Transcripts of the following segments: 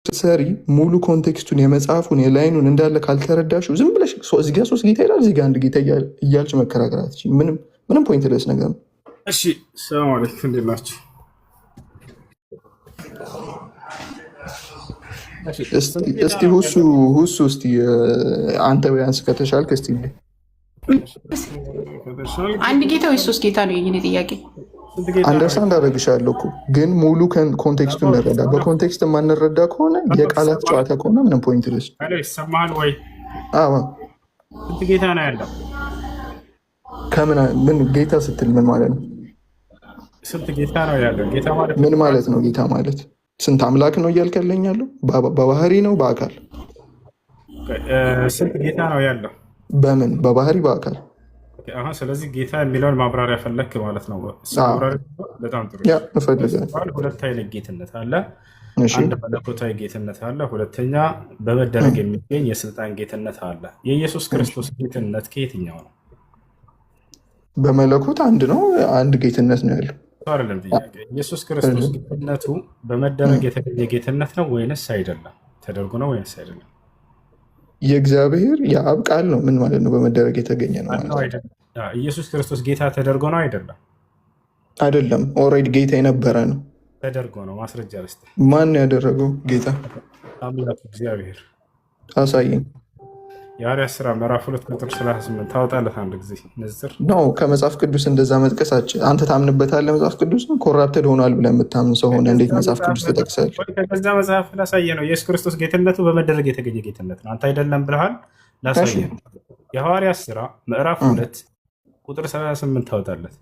ስትሰሪ ሙሉ context ኡን የመጽሐፉን የ line ኡን እንዳለ ካልተረዳሽው ዝም ብለሽ እዚህ ጋ ሶስት ጌታ ይላል፣ እዚህ ጋ አንድ ጌታ እያልሽ መከራከር አትችይም። ምንም ምንም pointless ነገር ነው። እሺ ሰላም አለይኩም፣ እንዴት ናችሁ? እስቲ ሁሱ ሁሱ እስቲ አንተ ቢያንስ ከተሻልክ እስቲ አንድ ጌታ ወይ ሶስት ጌታ ነው የኔ ጥያቄ። Understand አደረግሻለሁ እኮ ግን ሙሉ context ኡን እንረዳ። በ context የማንረዳ ከሆነ የቃላት ጨዋታ ከሆነ ምንም pointless። ይሰማሃል ወይ? አዎ። ስንት ጌታ ነው ያለው? ከምን ምን ጌታ ስትል ምን ማለት ነው? ስንት ጌታ ነው ያለው? ጌታ ማለት ምን ማለት ነው? ጌታ ማለት ስንት አምላክ ነው እያልክ ያለኝ ያለው? በባህሪ ነው በአካል? ስንት ጌታ ነው ያለው? በምን በባህሪ በአካል? አሁን ስለዚህ ጌታ የሚለውን ማብራሪያ ፈለክ ማለት ነው። በጣም ጥሩ። Yeah እፈልጋለሁ። ሁለት አይነት ጌትነት አለ። አንድ መለኮታዊ ጌትነት አለ። ሁለተኛ በመደረግ የሚገኝ የስልጣን ጌትነት አለ። የኢየሱስ ክርስቶስ ጌትነት ከየትኛው ነው? በመለኮት አንድ ነው። አንድ ጌትነት ነው ያለው። አይደለም ጥያቄ። ኢየሱስ ክርስቶስ ጌትነቱ በመደረግ የተገኘ ጌትነት ነው ወይንስ አይደለም? ተደርጎ ነው ወይንስ አይደለም? የእግዚአብሔር የአብ ቃል ነው። ምን ማለት ነው? በመደረግ የተገኘ ነው ማለት ነው። ኢየሱስ ክርስቶስ ጌታ ተደርጎ ነው አይደለም? አይደለም። Already ጌታ የነበረ ነው። ተደርጎ ነው። ማስረጃ ልስጥ። ማን ያደረገው ጌታ? አምላኩ እግዚአብሔር። አሳየኝ። የሐዋርያት ሥራ ምዕራፍ 2 ቁጥር 38 ታወጣለህ። አንድ ጊዜ ንጽር No፣ ከመጽሐፍ ቅዱስ እንደዛ መጥቀስ አንተ ታምንበታለህ? መጽሐፍ ቅዱስ corrupted ሆኗል ብለህ የምታምን ሰው ሆነ እንዴት መጽሐፍ ቅዱስ ትጠቅሳለህ? ከዛ መጽሐፍ ላሳየህ ነው። ኢየሱስ ክርስቶስ ጌትነቱ በመደረግ የተገኘ ጌትነት ነው። አንተ አይደለም ብለሃል። ላሳየህ ነው። የሐዋርያት ሥራ ምዕራፍ 2 ቁጥር 38 ታወጣለት።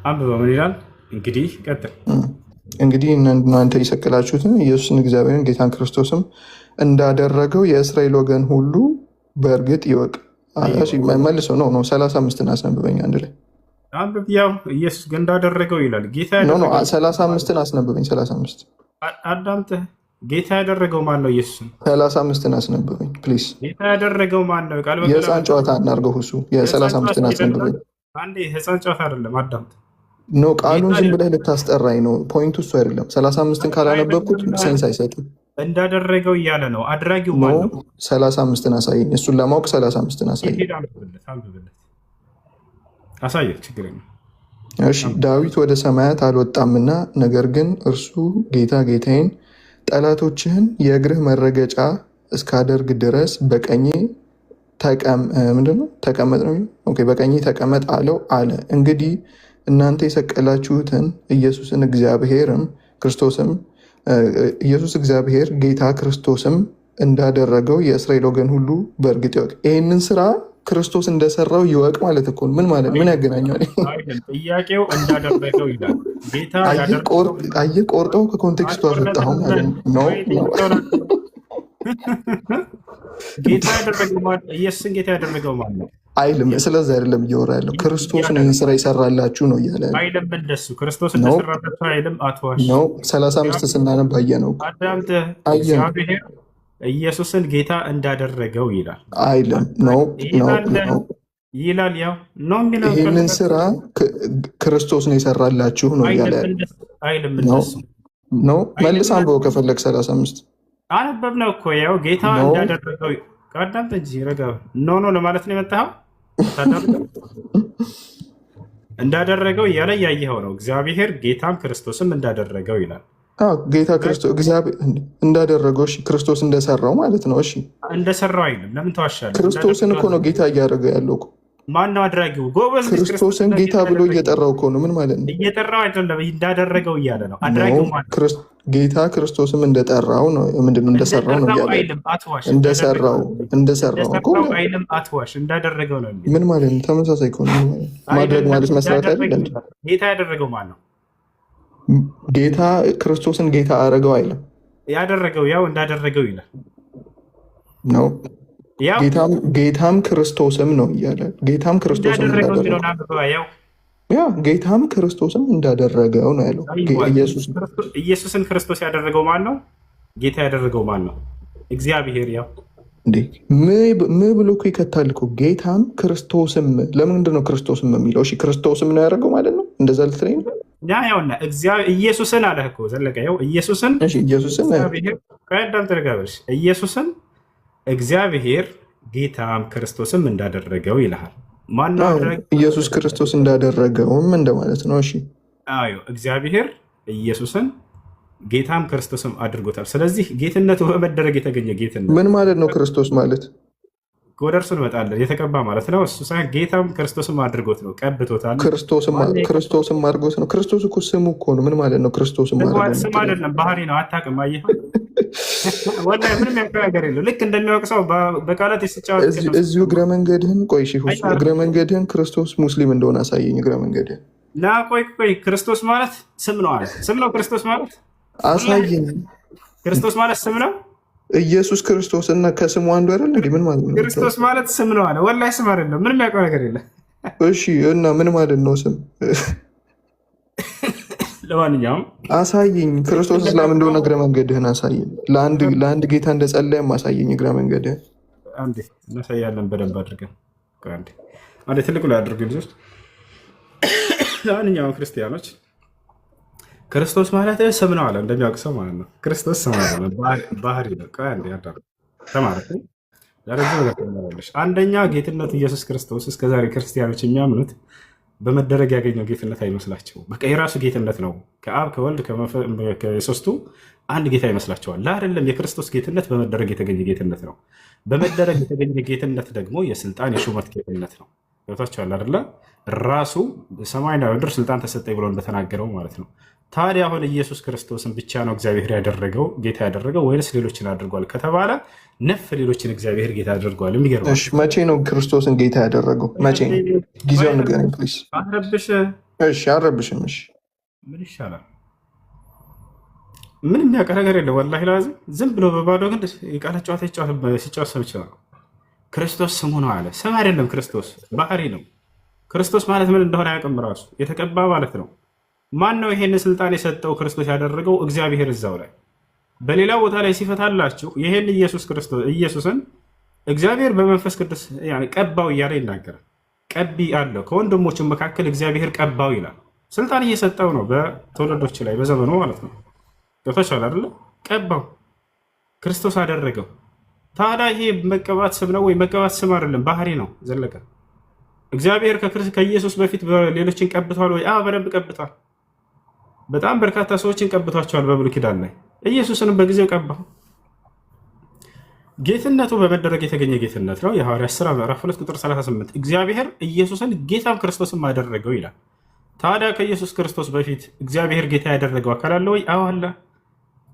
አንብበው ምን ይላል? እንግዲህ ቀጥል። እንግዲህ እናንተ የሰቀላችሁትን ኢየሱስን እግዚአብሔርን ጌታን ክርስቶስም እንዳደረገው የእስራኤል ወገን ሁሉ በእርግጥ ይወቅ። መልሶ no no 35ን አስነብበኝ አንድ ላይ። አንብብ። ያው ኢየሱስ ግን እንዳደረገው ይላል ጌታ። No no፣ 35ን አስነብበኝ። 35። አዳምጥህ። ጌታ ያደረገው ማን ነው? ኢየሱስን 35ን አስነብበኝ please። ጌታ ያደረገው ማን ነው? ቃል በቃል የህፃን ጨዋታ እናድርገው። እሱ የ35ን አስነብበኝ። አንዴ የህፃን ጨዋታ አይደለም፣ አዳምጥ። No፣ ቃሉን ዝም ብለህ ልታስጠራኝ ነው። Point ኡ እሱ አይደለም። 35ን ካላነበብኩት sense አይሰጥም። እንዳደረገው እያለ ነው። አድራጊው No ማን ነው? 35ን አሳየኝ። እሱን ለማወቅ 35ን አሳየኝ። ሄድ አንብብለት፣ አንብብለት፣ አሳየህ። ችግር የለም። እሺ፣ ዳዊት ወደ ሰማያት አልወጣምና ነገር ግን እርሱ ጌታ ጌታዬን ጠላቶችህን የእግርህ መረገጫ እስካደርግ ድረስ በቀኜ ምንድን ነው ተቀመጥ ነው የሚለው? Okay፣ በቀኜ ተቀመጥ አለው አለ። እንግዲህ እናንተ የሰቀላችሁትን ኢየሱስን እግዚአብሔርም ክርስቶስም ኢየሱስ እግዚአብሔር ጌታ ክርስቶስም እንዳደረገው የእስራኤል ወገን ሁሉ በእርግጥ ይወቅ። ይህንን ስራ ክርስቶስ እንደሰራው ይወቅ ማለት እኮ ነው። ምን ማለት ምን ያገናኘዋል? አይደለም፣ ጥያቄው እንዳደረገው ይላል። ጌታ ያደረገው አየህ፣ ቆርጠው ከ context ኡ አስወጣኸው ማለት ነው። No no። ጌታ ያደረገው ማን? ኢየሱስን ጌታ ያደረገው ማን ነው? አይልም። ስለዚህ አይደለም እያወራ ያለው፣ ክርስቶስ ነው ይህን ስራ ይሰራላችሁ ነው እያለ ያለው። አይልም። እንደሱ ክርስቶስ No እንደሰራላችሁ አይልም። አትዋሽ። No፣ 35 ስናነብ አየነው እኮ። አዳምጥህ። አየነው። እግዚአብሔር ኢየሱስን ጌታ እንዳደረገው ይላል። አይልም። No no ይላል No። ይላል። ያው ነው የሚለው። ይህንን ስራ ክርስቶስ ነው የሰራላችሁ ነው እያለ አይልም ያለው። እንደሱ አይልም። No እንደሱ No፣ መልስ አንብበው ከፈለግ 35። አነበብነው እኮ፣ ያው ጌታ No እንዳደረገው። አዳምጥ እንጂ ረጋ። No no ለማለት ነው የመጣኸው? ታዳምጠው። እንዳደረገው እያለ እያየኸው ነው። እግዚአብሔር ጌታም ክርስቶስም እንዳደረገው ይላል። አዎ፣ ጌታ ክርስቶስ እግዚአብሔር እንዳደረገው፣ እሺ፣ ክርስቶስ እንደሰራው ማለት ነው። እሺ። እንደሰራው አይልም። ለምን ትዋሻለህ? ክርስቶስን እኮ ነው ጌታ እያደረገ ያለው እኮ። ማነው አድራጊው? ጎበዝ ልጅ። ክርስቶስን ጌታ ብሎ እየጠራው እኮ ነው። ምን ማለት ነው? እየጠራው አይደለም፣ እንዳደረገው እያለ ነው። No አድራጊው ማነው? ጌታ ክርስቶስም እንደጠራው ነው። ምንድነው እንደሰራው ነው እንደጠራው እያለ ያለው። አይልም። አትዋሽ። እንደሰራው እንደሰራው እኮ እንደሰራው አይልም። አትዋሽ። እንዳደረገው ነው የሚለው። ምን ማለት ነው? ተመሳሳይ እኮ ነው። ምን ማለት ነው? ማድረግ አይደለም፣ ማለት መስራት አይደል እንዳደረገው እንዴ? ይላል። ጌታ ያደረገው ማን ነው? ጌታ ክርስቶስን ጌታ አደረገው አይልም። ያደረገው ያው እንዳደረገው ይላል። ነው ያው ጌታም ክርስቶስም ነው እያለ፣ ጌታም ክርስቶስም እንዳደረገው እንዳደረገው የሚለውን አንብበዋ። ያው Yeah፣ ጌታም ክርስቶስም እንዳደረገው ነው ያለው። ኢየሱስ ኢየሱስን ክርስቶስ ያደረገው ማን ነው? ጌታ ያደረገው ማን ነው? እግዚአብሔር ያው እንዴ ም ብሎ እኮ ይከታል እኮ፣ ጌታም ክርስቶስም። ለምንድን ነው ክርስቶስም የሚለው? እሺ፣ ክርስቶስም ነው ያደረገው ማለት ነው። እንደዛ ልትለኝ ነው? ያ ያውና እግዚአብሔር ኢየሱስን አለህ እኮ ዘለቀ። ይኸው ኢየሱስን እሺ ኢየሱስን እግዚአብሔር ከአዳም ተረጋበሽ ኢየሱስን እግዚአብሔር ጌታም ክርስቶስም እንዳደረገው ይልሃል። ማነው አዎ አደረገ? ኢየሱስ ክርስቶስ እንዳደረገውም እንደማለት ነው። እሺ አዎ እግዚአብሔር ኢየሱስን ጌታም ክርስቶስም አድርጎታል። ስለዚህ ጌትነቱ በመደረግ የተገኘ ጌትነት ምን ማለት ነው? ክርስቶስ ማለት ወደ እርሱ እንመጣለን። የተቀባ ማለት ነው። እሱ ሳይሆን ጌታም ክርስቶስም አድርጎት ነው፣ ቀብቶታል። ክርስቶስም ማነው ክርስቶስም አድርጎት ነው። ክርስቶስ እኮ ስሙ እኮ ነው። ምን ማለት ነው? ክርስቶስም አድርጎ ስም የምትለኝ አይደለም ባህሪ ነው። አታውቅም። አየህ፣ ወላሂ ምንም ያውቀው ነገር የለም። ልክ እንደሚያውቅ ሰው በቃላት ሲጫወት እዚሁ እግረ መንገድህን ቆይ፣ እሺ ሁሱ እግረ መንገድህን ክርስቶስ ሙስሊም እንደሆነ አሳየኝ። እግረ መንገድህን ና ቆይ ቆይ፣ ክርስቶስ ማለት ስም ነው አለ። ስም ነው ክርስቶስ ማለት ወላሂ አሳየኝ። ክርስቶስ ማለት ስም ነው። ኢየሱስ ክርስቶስ እና ከስሙ አንዱ አይደል እንዴ? ምን ማለት ነው? ክርስቶስ ማለት ስም ነው አለ። ወላሂ ስም አይደለም። ምንም ያውቀው ነገር የለም። እሺ እና ምን ማለት ነው ስም? ለማንኛውም አሳየኝ። ክርስቶስ እስላም እንደሆነ እግረ መንገድህን አሳየኝ። ለአንድ ጌታ እንደጸለየም አሳየኝ እግረ መንገድህን። አንዴ እናሳያለን በደንብ አድርገን። ቆይ አንዴ አንዴ ትልቁ ላይ አድርጉ ልጆች። ለማንኛውም ክርስቲያኖች ክርስቶስ ማለት ስም ነው አለ። እንደሚያውቅ ሰው ማለት ነው። ክርስቶስ ስም አይደለም፣ ባህሪ ነው። ቆይ አንዴ አዳምጥ፣ ተማር። ለረጅም ነገር ትማራለሽ። አንደኛ ጌትነቱ ኢየሱስ ክርስቶስ እስከዛሬ ክርስቲያኖች የሚያምኑት በመደረግ ያገኘው ጌትነት አይመስላቸውም። በቃ የራሱ ጌትነት ነው። ከአብ ከወልድ ከሶስቱ አንድ ጌታ ይመስላቸዋል። አይደለም። የክርስቶስ ጌትነት በመደረግ የተገኘ ጌትነት ነው። በመደረግ የተገኘ ጌትነት ደግሞ የስልጣን የሹመት ጌትነት ነው። ገብታችኋል አይደለ? ራሱ ሰማይና ምድር ስልጣን ተሰጠኝ ብሎ እንደተናገረው ማለት ነው። ታዲያ አሁን ኢየሱስ ክርስቶስን ብቻ ነው እግዚአብሔር ያደረገው ጌታ ያደረገው ወይንስ ሌሎችን አድርጓል ከተባለ ነፍ ሌሎችን እግዚአብሔር ጌታ አድርጓል። እሺ የሚገርማቸው መቼ ነው ክርስቶስን ጌታ ያደረገው? መቼ ነው? ጊዜውን ንገረኝ please። አረብሽ እሺ አልረብሽም። እሺ ምን ይሻላል? ምን የሚያውቅ ነገር የለም። ወላሂ ላዚም ዝም ብሎ በባዶ ግን የቃላት ጨዋታ ሲጫወት ሰምቼ ነው። ክርስቶስ ስሙ ነው አለ። ስም አይደለም ክርስቶስ ባህሪ ነው። ክርስቶስ ማለት ምን እንደሆነ አያውቅም። ራሱ የተቀባ ማለት ነው። ማን ነው ይሄን ስልጣን የሰጠው? ክርስቶስ ያደረገው እግዚአብሔር እዛው ላይ በሌላ ቦታ ላይ ሲፈታላችሁ ይሄን ኢየሱስ ክርስቶስ ኢየሱስን እግዚአብሔር በመንፈስ ቅዱስ ያኔ ቀባው እያለ ይናገራል። ቀቢ አለው ከወንድሞቹ መካከል እግዚአብሔር ቀባው ይላል። ስልጣን እየሰጠው ነው በትውልዶች ላይ በዘመኑ ማለት ነው። ገብታችኋል አይደለ? ቀባው፣ ክርስቶስ አደረገው። ታዲያ ይሄ መቀባት ስም ነው ወይ? መቀባት ስም አይደለም፣ ባህሪ ነው። ዘለቀ እግዚአብሔር ከኢየሱስ በፊት ሌሎችን ቀብቷል ወይ? አዎ በደንብ ቀብቷል። በጣም በርካታ ሰዎችን ቀብቷቸዋል በብሉይ ኪዳን ላይ። ኢየሱስንም በጊዜው ቀባው። ጌትነቱ በመደረግ የተገኘ ጌትነት ነው። የሐዋርያት ሥራ ምዕራፍ 2 ቁጥር 38 እግዚአብሔር ኢየሱስን ጌታም ክርስቶስም አደረገው ይላል። ታዲያ ከኢየሱስ ክርስቶስ በፊት እግዚአብሔር ጌታ ያደረገው አካል አለ ወይ? አዎ አለ።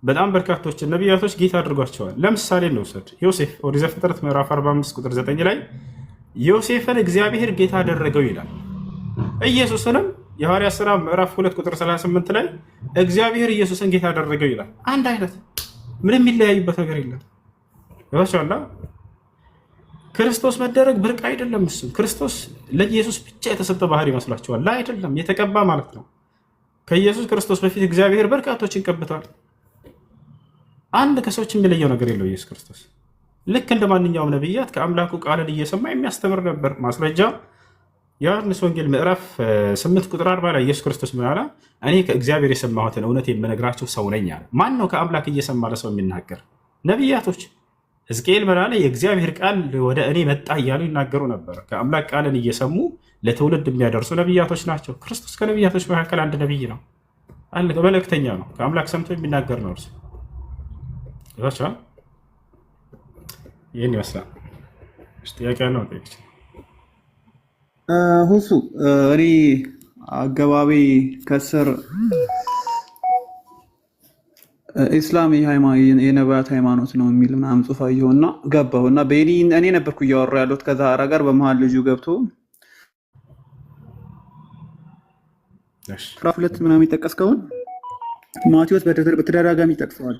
በጣም በርካቶችን ነቢያቶች ጌታ አድርጓቸዋል። ለምሳሌ እንውሰድ። ዮሴፍ ኦሪት ዘፍጥረት ምዕራፍ 45 ቁጥር 9 ላይ ዮሴፍን እግዚአብሔር ጌታ አደረገው ይላል። ኢየሱስንም የሐዋርያት ሥራ ምዕራፍ 2 ቁጥር 38 ላይ እግዚአብሔር ኢየሱስን ጌታ አደረገው ይላል። አንድ አይነት ምንም የሚለያዩበት ነገር የለም። ይባቸዋላ ክርስቶስ መደረግ ብርቅ አይደለም። እሱም ክርስቶስ ለኢየሱስ ብቻ የተሰጠ ባህሪ ይመስላችኋል? ላይ አይደለም፣ የተቀባ ማለት ነው። ከኢየሱስ ክርስቶስ በፊት እግዚአብሔር በርካቶችን ቀብቷል። አንድ ከሰዎች የሚለየው ነገር የለው። ኢየሱስ ክርስቶስ ልክ እንደ ማንኛውም ነቢያት ከአምላኩ ቃልን እየሰማ የሚያስተምር ነበር። ማስረጃ ዮሐንስ ወንጌል ምዕራፍ 8 ቁጥር 40 ላይ ኢየሱስ ክርስቶስ ምን አለ? እኔ ከእግዚአብሔር የሰማሁትን እውነት የምነግራችሁ ሰው ነኝ አለ። ማን ነው ከአምላክ እየሰማ ለሰው የሚናገር? ነቢያቶች። ሕዝቅኤል ምን አለ? የእግዚአብሔር ቃል ወደ እኔ መጣ እያሉ ይናገሩ ነበር። ከአምላክ ቃልን እየሰሙ ለትውልድ የሚያደርሱ ነቢያቶች ናቸው። ክርስቶስ ከነቢያቶች መካከል አንድ ነቢይ ነው፣ መልእክተኛ ነው። ከአምላክ ሰምቶ የሚናገር ነው እርሱ። ይህን ይመስላል። ጥያቄ ያለው መጠየቅ ይችላል። ሁሱ እኔ አገባቢ ከስር ኢስላም የነቢያት ሃይማኖት ነው የሚል ምናምን ጽሑፍ አየሁና ገባሁ እና በእኔ እኔ ነበርኩ እያወራ ያለሁት ከዛራ ጋር በመሀል ልጁ ገብቶ ምዕራፍ 2 ምናምን የጠቀስከውን ማቴዎስ በተደጋጋሚ ይጠቅሰዋል።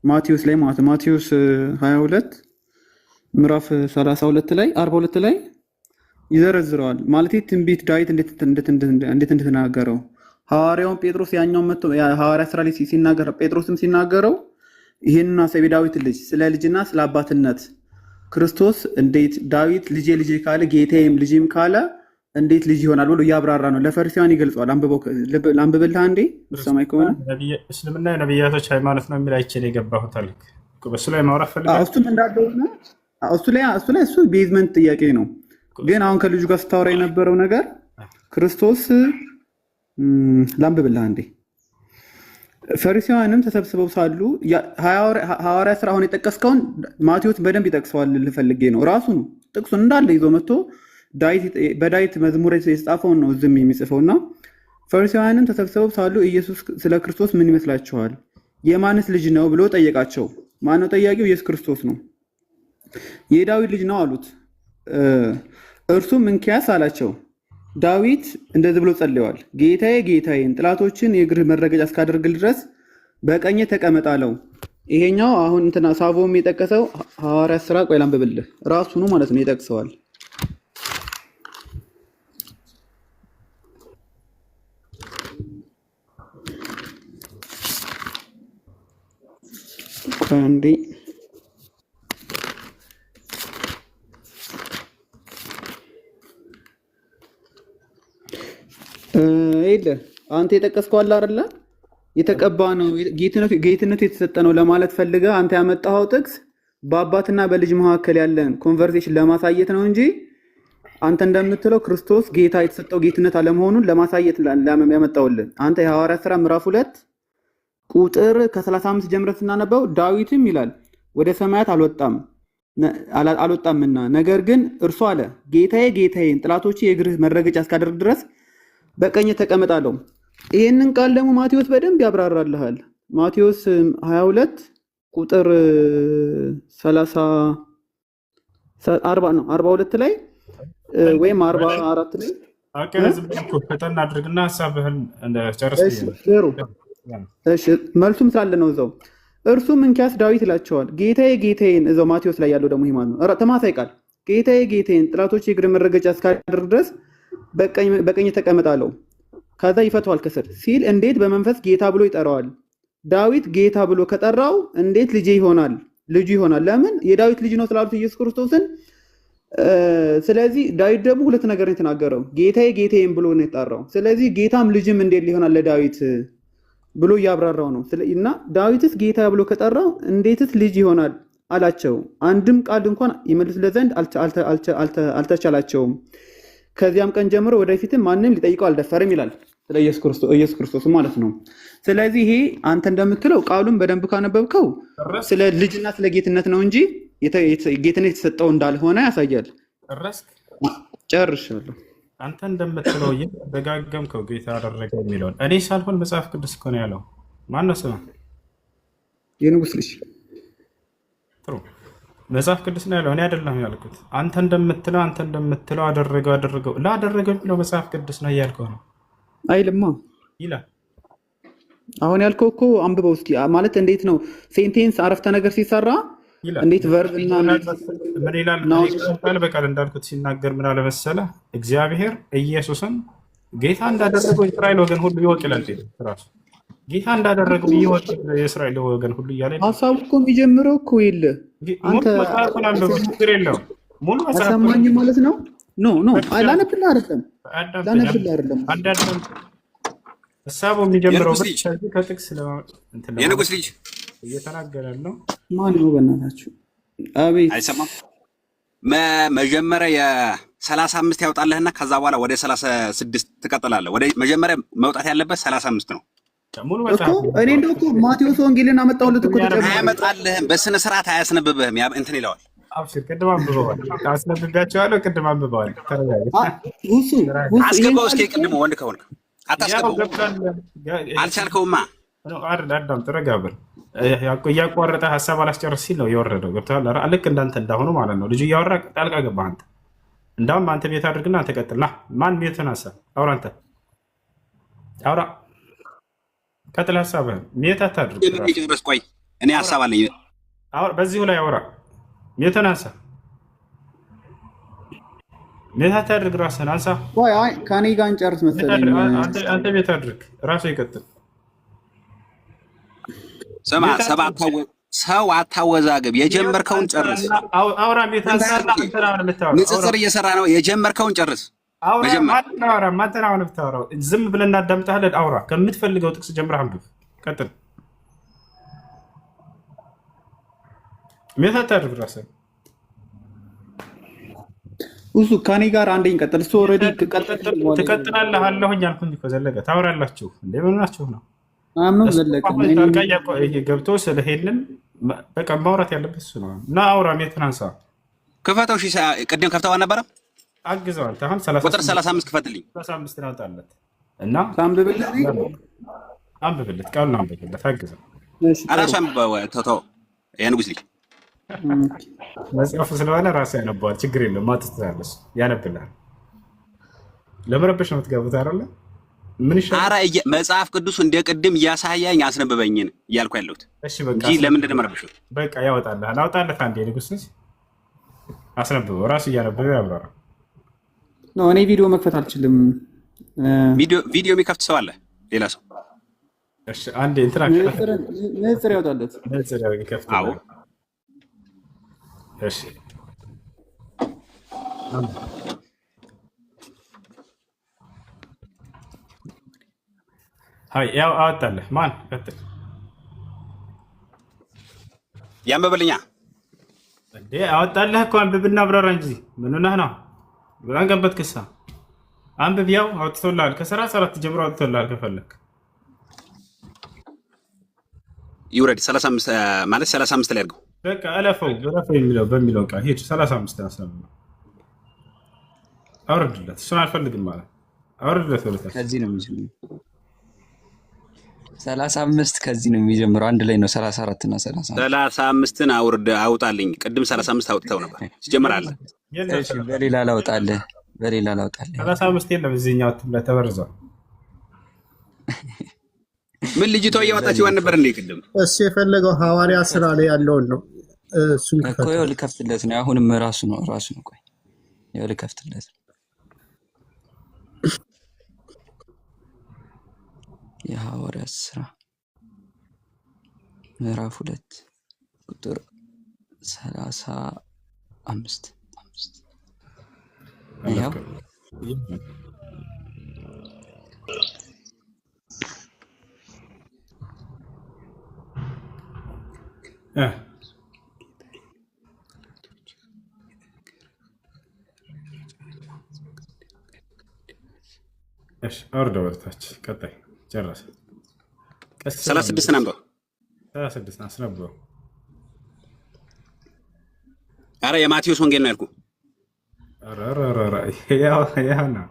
ማቴዎስ ላይ ማለት ነው። ማቴዎስ 22 ምዕራፍ 32 ላይ 42 ላይ ይዘረዝረዋል። ማለት ትንቢት ዳዊት እንዴት እንደተናገረው ሐዋርያውን ጴጥሮስ ያኛውን መጥቶ ሐዋርያ ስራ ላይ ሲናገር ጴጥሮስም ሲናገረው ይህንን ሀሳብ የዳዊት ልጅ ስለ ልጅና ስለ አባትነት ክርስቶስ እንዴት ዳዊት ልጄ ልጄ ካለ ጌታዬም ልጄም ካለ እንዴት ልጅ ይሆናል ብሎ እያብራራ ነው። ለፈሪሳውያን ይገልጸዋል። አንብበው፣ ላንብብልህ አንዴ ሰማይ ከሆነ። እስልምና የነቢያቶች ሃይማኖት ነው የሚል አይቼ ነው የገባሁት አልክ። በሱ ላይ ማውራት ፈልጋለሁ። እሱም እንዳለው እሱ ላይ እሱ basement ጥያቄ ነው። ግን አሁን ከልጁ ጋር ስታወራ የነበረው ነገር ክርስቶስ፣ ላንብብልህ አንዴ። ፈሪሳውያንም ተሰብስበው ሳሉ፣ ሐዋርያ ስራ አሁን የጠቀስከውን ማቴዎስ በደንብ ይጠቅሰዋል ልፈልጌ ነው። ራሱ ነው ጥቅሱን እንዳለ ይዞ መጥቶ በዳዊት መዝሙር የተጻፈውን ነው ዝም የሚጽፈው። እና ፈሪሳውያንም ተሰብስበው ሳሉ ኢየሱስ ስለ ክርስቶስ ምን ይመስላችኋል? የማንስ ልጅ ነው ብሎ ጠየቃቸው። ማነው ጠያቂው? ኢየሱስ ክርስቶስ ነው። የዳዊት ልጅ ነው አሉት። እርሱም እንኪያስ አላቸው፣ ዳዊት እንደዚህ ብሎ ጸልየዋል። ጌታዬ ጌታዬን ጠላቶችህን የእግርህ መረገጫ እስካደርግልህ ድረስ በቀኜ ተቀመጥ አለው። ይሄኛው አሁን እንትና ሳቮም የጠቀሰው ሐዋርያት ስራ፣ ቆይ ላንብብልህ፣ ራሱኑ ማለት ነው ይጠቅሰዋል። ቆይ አንዴ። የለ አንተ የጠቀስከው አለ አይደለ? የተቀባ ነው፣ ጌትነቱ የተሰጠ ነው ለማለት ፈልገህ አንተ ያመጣኸው ጥቅስ በአባትና በልጅ መካከል ያለን conversation ለማሳየት ነው እንጂ አንተ እንደምትለው ክርስቶስ ጌታ የተሰጠው ጌትነት አለመሆኑን ለማሳየት ያመጣውልን አንተ የሐዋርያት ሥራ ምዕራፍ 2 ቁጥር ከ35 ጀምረህ ስናነበው ዳዊትም ይላል ወደ ሰማያት አልወጣምና ነገር ግን እርሱ አለ ጌታዬ ጌታዬን ጠላቶችህን የእግርህ መረገጫ እስካደርግ ድረስ በቀኜ ተቀመጥ አለው። ይህንን ቃል ደግሞ ማቴዎስ በደንብ ያብራራልሃል። ማቴዎስ 22 ቁጥር 30፣ 40 ነው፣ 42 ላይ ወይም 44 ላይ። Okay፣ ዝም ብለህ ፈጠን አድርግና ሀሳብህን ጨርስ። እሺ፣ ጥሩ። እሺ፣ መልሱም ስላለ ነው እዛው። እርሱም እንኪያስ ዳዊት ይላቸዋል ጌታዬ ጌታዬን፣ እዛው ማቴዎስ ላይ ያለው ደግሞ ይሄ ማለት ነው ተመሳሳይ ቃል፣ ጌታዬ ጌታዬን ጠላቶችህን የእግርህ መረገጫ እስካደርግ ድረስ በቀኜ ተቀመጥ አለው። ከዛ ይፈተዋል ከስር ሲል እንዴት በመንፈስ ጌታ ብሎ ይጠራዋል? ዳዊት ጌታ ብሎ ከጠራው እንዴት ልጄ ይሆናል? ልጁ ይሆናል። ለምን? የዳዊት ልጅ ነው ስላሉት ኢየሱስ ክርስቶስን። ስለዚህ ዳዊት ደግሞ ሁለት ነገር ነው የተናገረው። ጌታዬ ጌታዬን ብሎ ነው የጠራው። ስለዚህ ጌታም ልጅም እንዴት ሊሆናል ለዳዊት ብሎ እያብራራው ነው። እና ዳዊትስ ጌታ ብሎ ከጠራው እንዴትስ ልጅ ይሆናል አላቸው። አንድም ቃል እንኳን ይመልሱለት ዘንድ አልተቻላቸውም። ከዚያም ቀን ጀምሮ ወደፊትም ማንም ሊጠይቀው አልደፈርም ይላል። ስለ ኢየሱስ ክርስቶስ ማለት ነው። ስለዚህ ይሄ አንተ እንደምትለው ቃሉን በደንብ ካነበብከው ስለ ልጅና ስለ ጌትነት ነው እንጂ ጌትነት የተሰጠው እንዳልሆነ ያሳያል። ጨረስክ? ጨርሻለሁ። አንተ እንደምትለው ደጋገምከው ጌታ አደረገ የሚለውን እኔ ሳልሆን መጽሐፍ ቅዱስ እኮ ነው ያለው። ማነው ስምህ? የንጉስ ልጅ። ጥሩ፣ መጽሐፍ ቅዱስ ነው ያለው፣ እኔ አይደለም ያልኩት። አንተ እንደምትለው አደረገው አደረገው ላደረገው የሚለው መጽሐፍ ቅዱስ ነው እያልከው ነው። አይልማ። ይላል። አሁን ያልከው እኮ አንብበው እስኪ። ማለት እንዴት ነው sentence አረፍተ ነገር ሲሰራ ይላል። እንዴት verb እና ምን ይላል? noun? ቃል በቃል እንዳልኩት ሲናገር ምን አለ መሰለህ? እግዚአብሔር ኢየሱስን ጌታ እንዳደረገው የእስራኤል ወገን ሁሉ ይወቅ ይላል። ራሱ ጌታ እንዳደረገው ይወቅ የእስራኤል ወገን ሁሉ እያለ ሀሳቡ እኮ የሚጀምረው እኮ የለ ሙሉ አንተ መጽሐፉን አንብበው፣ ችግር የለውም። ሙሉ መጽሐፉን አሰማኝ ማለት ነው። No, no፣ ላነብልህ አይደለም። አዳምጠኝ። ላነብልህ አይደለም። አዳምጠኝ። ሀሳቡ የሚጀምረው የንጉስ ልጅ ከዚህ ከጥቅስ እንትን ለማለት የንጉስ ልጅ። እየተናገረ ነው። ማን ነው በእናታችሁ? አቤት። አይሰማም። መጀመሪያ የ35 ያውጣልህና ከዛ በኋላ ወደ 36 ትቀጥላለህ። ወደ መጀመሪያ መውጣት ያለበት 35 ነው። ሙሉ እኮ መጽሐፍ እኔ እንደው እኮ ማቴዎስ ወንጌልን አመጣሁለት እኮ ተጨማሪ። አያመጣልህም። በስነ ስርዓት አያስነብብህም። ያ እንትን ይለዋል። አብሽር፣ ቅድም አንብበዋል። አስነብቤያቸዋለሁ። ቅድም አንብበዋል። ተረጋጋ። ሁሱ ሁሱ ይሄን አስገባው እስኪ ቃል ቅድሙ ወንድ ከሆንክ ያው አታስገባው። ገብቷል። አልቻልከውማ። አይደል? አዳምጥ፣ ረጋ በል። እያቋረጠ ሀሳብ አላስጨርስ ሲል ነው የወረደው። ገብቶሃል? ልክ እንዳንተ እንዳሁኑ ማለት ነው። ልጁ እያወራ ጣልቃ ገባህ አንተ። እንዳውም አንተ mute አድርግና አንተ ቀጥል። ና ማን mute ን ሀሳብ አውራ፣ አንተ አውራ፣ ቀጥል ሀሳብህን። Mute አታድርግ። ራሱ ጨርስ። ቆይ እኔ ሀሳብ አለኝ። አውራ፣ በዚሁ ላይ አውራ። Mute ን አንሳ፣ Mute አታድርግ። ራስህን አንሳ። ቆይ፣ አይ ከኔ ጋር እንጨርስ Mute መሰለኝ። አድርግ። አንተ mute አድርግ፣ ራሱ ይቀጥል። ስማ፣ ሰው አታወዛግብ። የጀመርከውን ጨርስ። አውራ፣ mute አንሳና አንተ ነው የምታወራው። አውራ ንጽጽር እየሰራ ነው። የጀመርከውን ጨርስ። አውራ። መጀመሪያ ማን አውራ? ማንተን አሁን ብታወራው ዝም ብለን እናዳምጣለን። አውራ፣ ከምትፈልገው ጥቅስ ጀምረህ አንብብ። ቀጥል። mute አታድርግ ራስህን። እሱ ከኔ ጋር አንዴ እንቀጥል። እሱ already ቀጥል። ትቀጥላለህ አለሁኝ አልኩኝ እኮ ዘለቀ። ታወራላችሁ እንዴ? ምን ሆናችሁ ነው? አምኖ እሱ ዘለቀ አሁን ጣልቃ ገብቶ ስለሄድንም በቃ ማውራት ያለበት እሱ ነው። እና አውራ፣ mute ን አንሳ። ክፈተው። እሺ፣ ቅድም ከፍተው አልነበረም? አግዘዋል። አሁን ቁጥር 35 ክፈትልኝ። 35 አውጣለት እና አንብብልህ። አንብብለት፣ ቃሉን አንብብለት፣ አግዘው። እሺ ጥሩ። ራሱ አንብበው። ተው የንጉስ ልጅ። መጽሐፉ ስለሆነ ራሱ ያነባዋል። ችግር የለውም። ማጥትታለስ ያነብልሃል። ለመረበሽ ነው የምትገቡት አይደለ? ምን ይሻላል? አረ መጽሐፍ ቅዱስ እንደ ቅድም እያሳያኝ አስነብበኝን እያልኩ ያለሁት እሺ በቃ እንጂ ለምንድን ነው የመረበሽው? በቃ ያወጣልሃል። አውጣለት አንዴ ንጉስ ልጅ አስነብበው። ራሱ እያነበበ ያብራራ። No፣ እኔ ቪዲዮ መክፈት አልችልም። ቪዲዮ የሚከፍት ሰው አለ? ሌላ ሰው? እሺ አንዴ እንትና ንጽር ያወጣለት። ንጽር ይከፍትልሃል። አዎ። እሺ፣ ሀይ ያው አወጣልህ። ማን ቀጥል። ያንብብልኛ። እንዴ አወጣልህ እኮ፣ አንብብና አብራራ እንጂ ምን ሆነህ ነው? በጣም ገበት ክሳ አንብብ። ያው አውጥቶልሃል። ከ34 ጀምሮ አውጥቶልሃል። ከፈለክ ይውረድ። 35 ማለት 35 ላይ አድርገው። በቃ እለፈው፣ እለፈው የሚለው በሚለው ቃል ሂድ። 35 አስነብበው፣ አውርድለት። እሱን አልፈልግም ማለት አውርድለት ወደታች። ከዚህ ነው የሚጀምረው። 35 ከዚህ ነው የሚጀምረው። አንድ ላይ ነው 34 እና 35። 35ን አውርድ፣ አውጣልኝ። ቅድም 35 አውጥተው ነበር ሲጀምር አለ። የለም። እሺ በሌላ ላውጣልህ፣ በሌላ ላውጣልህ። 35 የለም፣ እዚህኛው እትም ላይ ተበርዟል። ምን ልጅቷ እያወጣች ይሆን ነበር እንዴ ቅድም? እሱ የፈለገው ሐዋርያ ስራ ላይ ያለውን ነው። እሱን እኮ ክፈት። ይኸው ልከፍትለት ነው። አሁንም ራሱ ነው ራሱ ነው። ቆይ ይኸው ልከፍትለት ነው። የሐዋርያት ስራ ምዕራፍ 2 ቁጥር 35 ይኸው። አለፍከው። እሺ አውርደው ወደታች። ቀጣይ ጨረሰ። ቀስ 36ን አንብበው። 36 አስነብበው። አረ የማቴዎስ ወንጌል ነው ያልኩህ። ኧረ ኧረ ኧረ፣ ያው ያው ነው።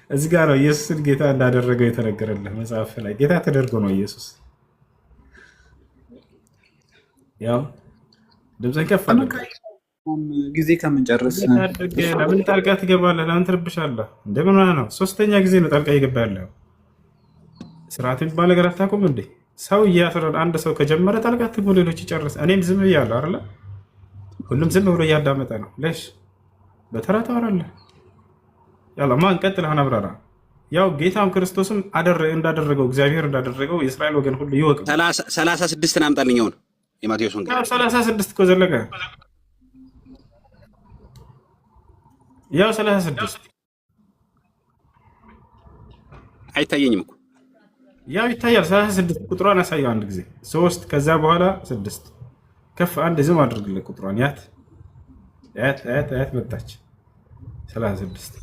እዚህ ጋር ነው ኢየሱስን ጌታ እንዳደረገው የተነገረልህ መጽሐፍ ላይ ጌታ ተደርጎ ነው ኢየሱስ። ያው ድምፅህን ከፍ አድርግ። ጊዜ ከምንጨርስ አድርግ። ለምን ጣልቃ ትገባለህ? ለምን ትርብሻለህ? እንደምን ሆነህ ነው? ሶስተኛ ጊዜ ነው ጣልቃ እየገባ ያለው። ስርዓት የሚባል ነገር አታውቁም እንዴ? ሰው እያስረ አንድ ሰው ከጀመረ ጣልቃ ትግቡ፣ ሌሎች ይጨርስ። እኔም ዝም ብያለሁ አይደለ? ሁሉም ዝም ብሎ እያዳመጠ ነው። ለሽ በተራ ታወራለህ። ያላ ማን ቀጥል፣ አሁን አብራራ። ያው ጌታም ክርስቶስም እንዳደረገው እግዚአብሔር እንዳደረገው የእስራኤል ወገን ሁሉ ይወቅ። 36ን አምጣልኝ አሁን የማቴዎስ ወንጌል። ያው 36 እኮ ዘለቀ። ያው 36። አይታየኝም እኮ። ያው ይታያል። 36 ቁጥሯን አሳየው አንድ ጊዜ ሶስት፣ ከዛ በኋላ ስድስት ከፍ አንድ ዝም አድርግልህ ቁጥሯን ያት ያት ያት ያት መጣች 36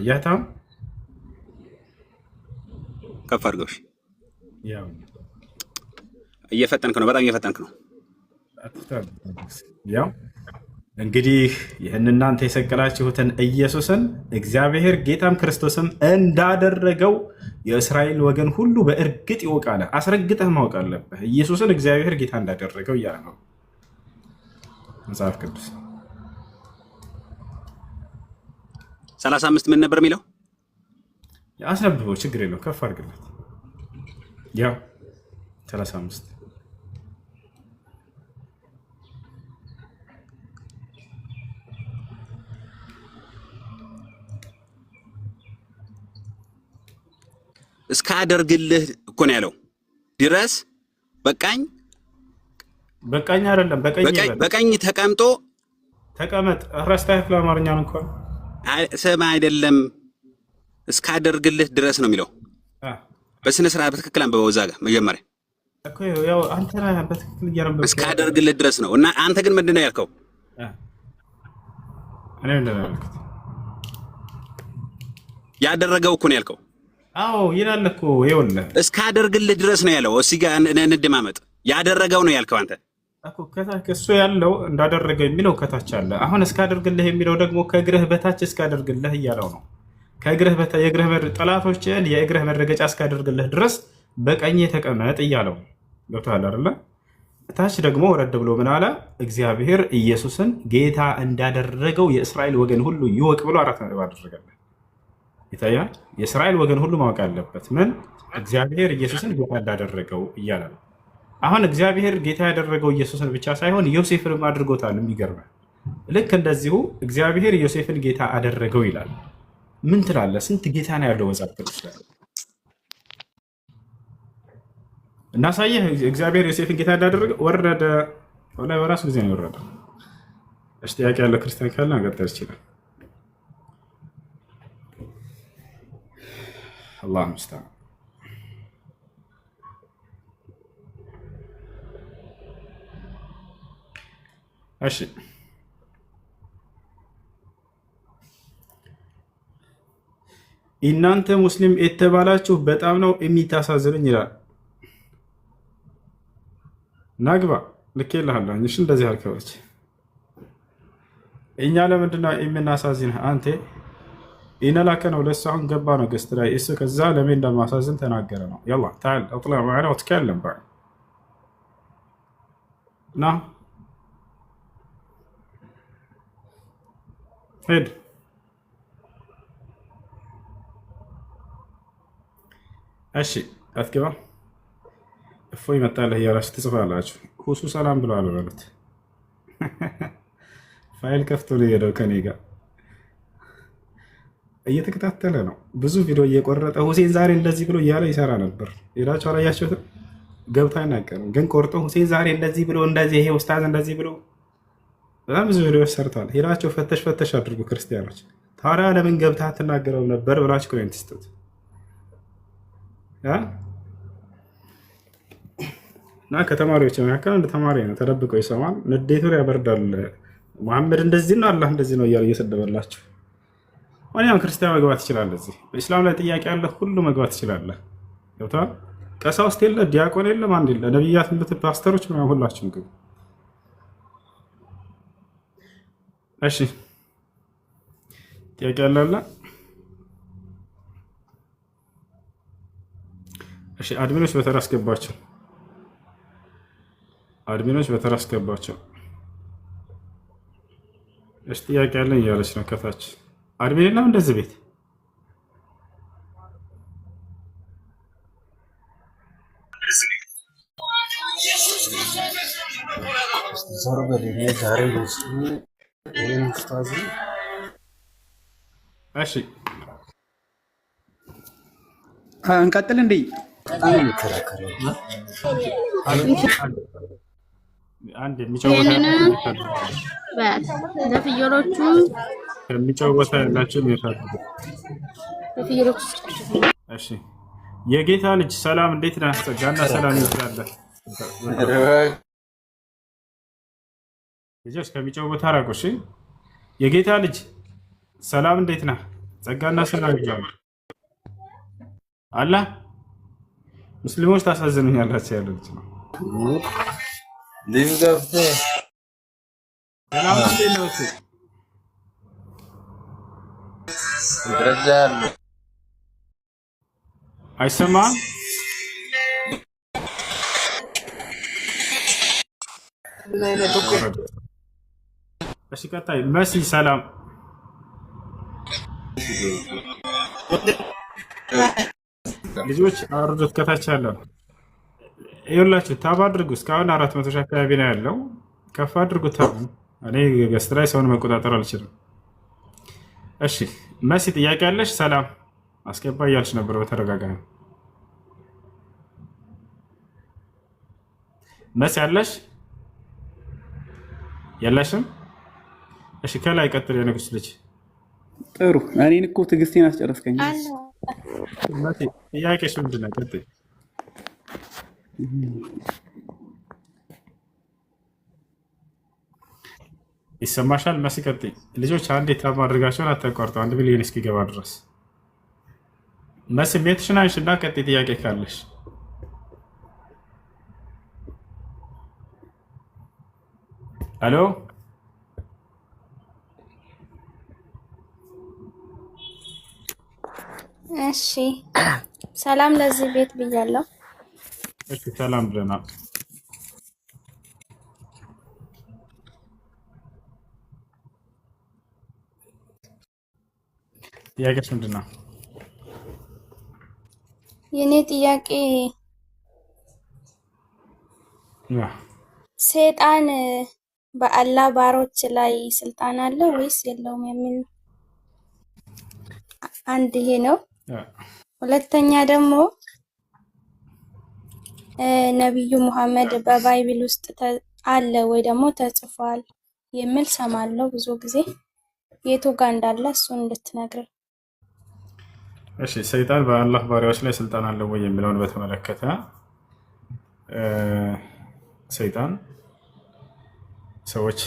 እያታም። ከፍ አድርገው። እሺ። ያው እየፈጠንክ ነው፣ በጣም እየፈጠንክ ነው። ያው እንግዲህ ይህን እናንተ የሰቀላችሁትን ኢየሱስን እግዚአብሔር ጌታም ክርስቶስም እንዳደረገው የእስራኤል ወገን ሁሉ በእርግጥ ይወቃል። አስረግጠህ ማወቅ አለብህ። ኢየሱስን እግዚአብሔር ጌታ እንዳደረገው እያለ ነው መጽሐፍ ቅዱስ። 35 ምን ነበር የሚለው? አስነብበው፣ ችግር የለውም። ከፍ አድርግለት። ያው 35። እስካደርግልህ እኮ ነው ያለው ድረስ በቃኝ። በቀኝ አይደለም በቀኝ ይበል። በቀኝ ተቀምጦ ተቀመጥ። ረስተህ አማርኛን እንኳን ስም አይደለም እስካደርግልህ ድረስ ነው የሚለው። በስነ ስርዓት በትክክል አንብበው። እዛ ጋር መጀመሪያ እኮ ያው አንተ ነህ በትክክል እያነበብክ ያለው። እስካደርግልህ ድረስ ነው። እና አንተ ግን ምንድን ነው ያልከው? እኔ ምንድን ነው ያልኩት? ያደረገው እኮ ነው ያልከው። አዎ ይላል እኮ ይኸውልህ። እስካደርግልህ ድረስ ነው ያለው። እዚህ ጋር እንደማመጥ ያደረገው ነው ያልከው አንተ። እኮ ከታች እሱ ያለው እንዳደረገው የሚለው ከታች አለ። አሁን እስካደርግልህ የሚለው ደግሞ ከእግርህ በታች እስካደርግልህ እያለው ነው። ከእግርህ በታች የእግርህ ጠላቶችህን የእግርህ መረገጫ እስካደርግልህ ድረስ በቀኝ ተቀመጥ እያለው ነው። ገብቶሃል አይደለ? ታች ደግሞ ወረድ ብሎ ምን አለ? እግዚአብሔር ኢየሱስን ጌታ እንዳደረገው የእስራኤል ወገን ሁሉ ይወቅ ብሎ አራት ነጥብ አደረገለት። ይታያል። የእስራኤል ወገን ሁሉ ማወቅ አለበት። ምን? እግዚአብሔር ኢየሱስን ጌታ እንዳደረገው እያለ ነው። አሁን እግዚአብሔር ጌታ ያደረገው ኢየሱስን ብቻ ሳይሆን ዮሴፍንም አድርጎታል። የሚገርምህ ልክ እንደዚሁ እግዚአብሔር ዮሴፍን ጌታ አደረገው ይላል። ምን ትላለህ? ስንት ጌታ ነው ያለው መጽሐፍ ቅዱስ ላይ? እናሳየህ። እግዚአብሔር ዮሴፍን ጌታ እንዳደረገ ወረደ። ወላሂ በራሱ ጊዜ ነው የወረደው። እሺ ጥያቄ ያለው ክርስቲያን ካለ መቀጠል ይችላል። አላህ ሙስተዓን። እሺ እናንተ ሙስሊም የተባላችሁ በጣም ነው የሚታሳዝኑኝ ይላል። ናግባ ልኬልሃለሁ። እሺ እንደዚህ አልከበች። እኛ ለምንድን ነው የምናሳዝንህ? አንተ ይነላከ ነው ለእሱ አሁን ገባ ነው guest ላይ እሱ ከዛ ለምን እንደማሳዝን ተናገረ ነው። يلا تعال اطلع معنا وتكلم بعد ና ሂድ። እሺ አትገባ እፎይ መጣለህ እያላችሁ ትጽፋላችሁ። ሁሱ ሰላም ብለዋል በሉት። ፋይል ከፍቶ ነው የሄደው ከኔ ጋር እየተከታተለ ነው። ብዙ ቪዲዮ እየቆረጠ ሁሴን ዛሬ እንደዚህ ብሎ እያለ ይሰራ ነበር። ሄዳችሁ አላያችሁትም? ገብቶ አይናገርም፣ ግን ቆርጦ ሁሴን ዛሬ እንደዚህ ብሎ እንደዚህ፣ ይሄ ኡስታዝ እንደዚህ ብሎ በጣም ብዙ ቪዲዮዎች ሰርተዋል። ሄዳችሁ ፈተሽ ፈተሽ አድርጉ ክርስቲያኖች። ታዲያ ለምን ገብተህ አትናገረውም ነበር ብላችሁ comment ስጡት። እና ከተማሪዎች መካከል አንድ ተማሪ ነው፣ ተደብቆ ይሰማል፣ ንዴቱን ያበርዳል። መሐመድ እንደዚህ ነው፣ አላህ እንደዚህ ነው እያለ እየሰደበላችሁ። ማንኛውም ክርስቲያን መግባት ይችላል። እዚህ በኢስላም ላይ ጥያቄ ያለ ሁሉ መግባት ይችላል። ገብቶሃል? ቀሳውስት የለ፣ ዲያቆን የለ፣ ማን የለ፣ ነቢያት፣ ፓስተሮች ምናምን ሁላችሁም ግቡ። እሺ ጥያቄ ያለ አለ? እሺ admin ኦች በተራ አስገባቸው። Admin ኦች በተራ አስገባቸው። እሺ ጥያቄ ያለን እያለች ነው ከታች። Admin የለም እንደዚህ ቤት። ዞር በል። እኔ ዛሬ ይህን ኡስታዝ እሺ እንቀጥል እንዴ? በጣም ነው የሚከራከረው። አንድ የሚጫወታ ይህንን ለፍየሎቹ ከሚጫወታ ያላቸው mute አድርጉ። ለፍየሎቹ ስጫቸው። እሺ የጌታ ልጅ ሰላም፣ እንዴት ነህ? ጸጋና ሰላም ይብዛልህ። ልጆች ከሚጮህ ቦታ ራቁ። እሺ የጌታ ልጅ ሰላም፣ እንዴት ነህ? ጸጋና ሰላም ይብዛልህ። አላህ ሙስሊሞች ታሳዝኑኛላችሁ ያለ ልጅ ነው። ልዩ ገብተህ ሰላም እንዴት ነው? እሱ ይረዳሉ። አይሰማም? እሺ ቀጣይ መሲ ሰላም። ልጆች አውርዱት ከታች ያለው ይኸውላችሁ፣ tap አድርጉ። እስካሁን 400,000 አካባቢ ነው ያለው። ከፍ አድርጉ tap ኡን። እኔ guest ላይ ሰውን መቆጣጠር አልችልም። እሺ መሲ ጥያቄ ያለሽ? ሰላም አስገባ እያልሽ ነበር በተደጋጋሚ። መሲ ያለሽ? የለሽም? እሺ ከላይ ቀጥል። የንጉስ ልጅ። ጥሩ። እኔን እኮ ትዕግስቴን አስጨረስከኝ። አለ። ጥያቄሽ ምንድን ነው? ቀጥይ። ይሰማሻል? መሲ ቀጥይ። ልጆች አንድ tap አድርጋቸውን አታቋርጠው፣ 1 ሚሊዮን እስኪገባ ድረስ። መሲ mute ሽን አንሺ እና ቀጥይ፣ ጥያቄ ካለሽ። አሎ። እሺ፣ ሰላም ለዚህ ቤት ብያለሁ። እሺ፣ ሰላም ብለናል። ጥያቄሽ ምንድን ነው? የኔ ጥያቄ ሰይጣን በአላህ ባሮች ላይ ስልጣን አለው ወይስ የለውም የሚል ነው። አንድ ይሄ ነው። ሁለተኛ ደግሞ ነቢዩ ሙሐመድ በ Bible ውስጥ አለ ወይ ደግሞ ተጽፏል የሚል ሰማለሁ ብዙ ጊዜ። የቱ ጋር እንዳለ እሱን እንድትነግረኝ። እሺ፣ ሰይጣን በአላህ ባሪያዎች ላይ ስልጣን አለው ወይ የሚለውን በተመለከተ፣ ሰይጣን ሰዎች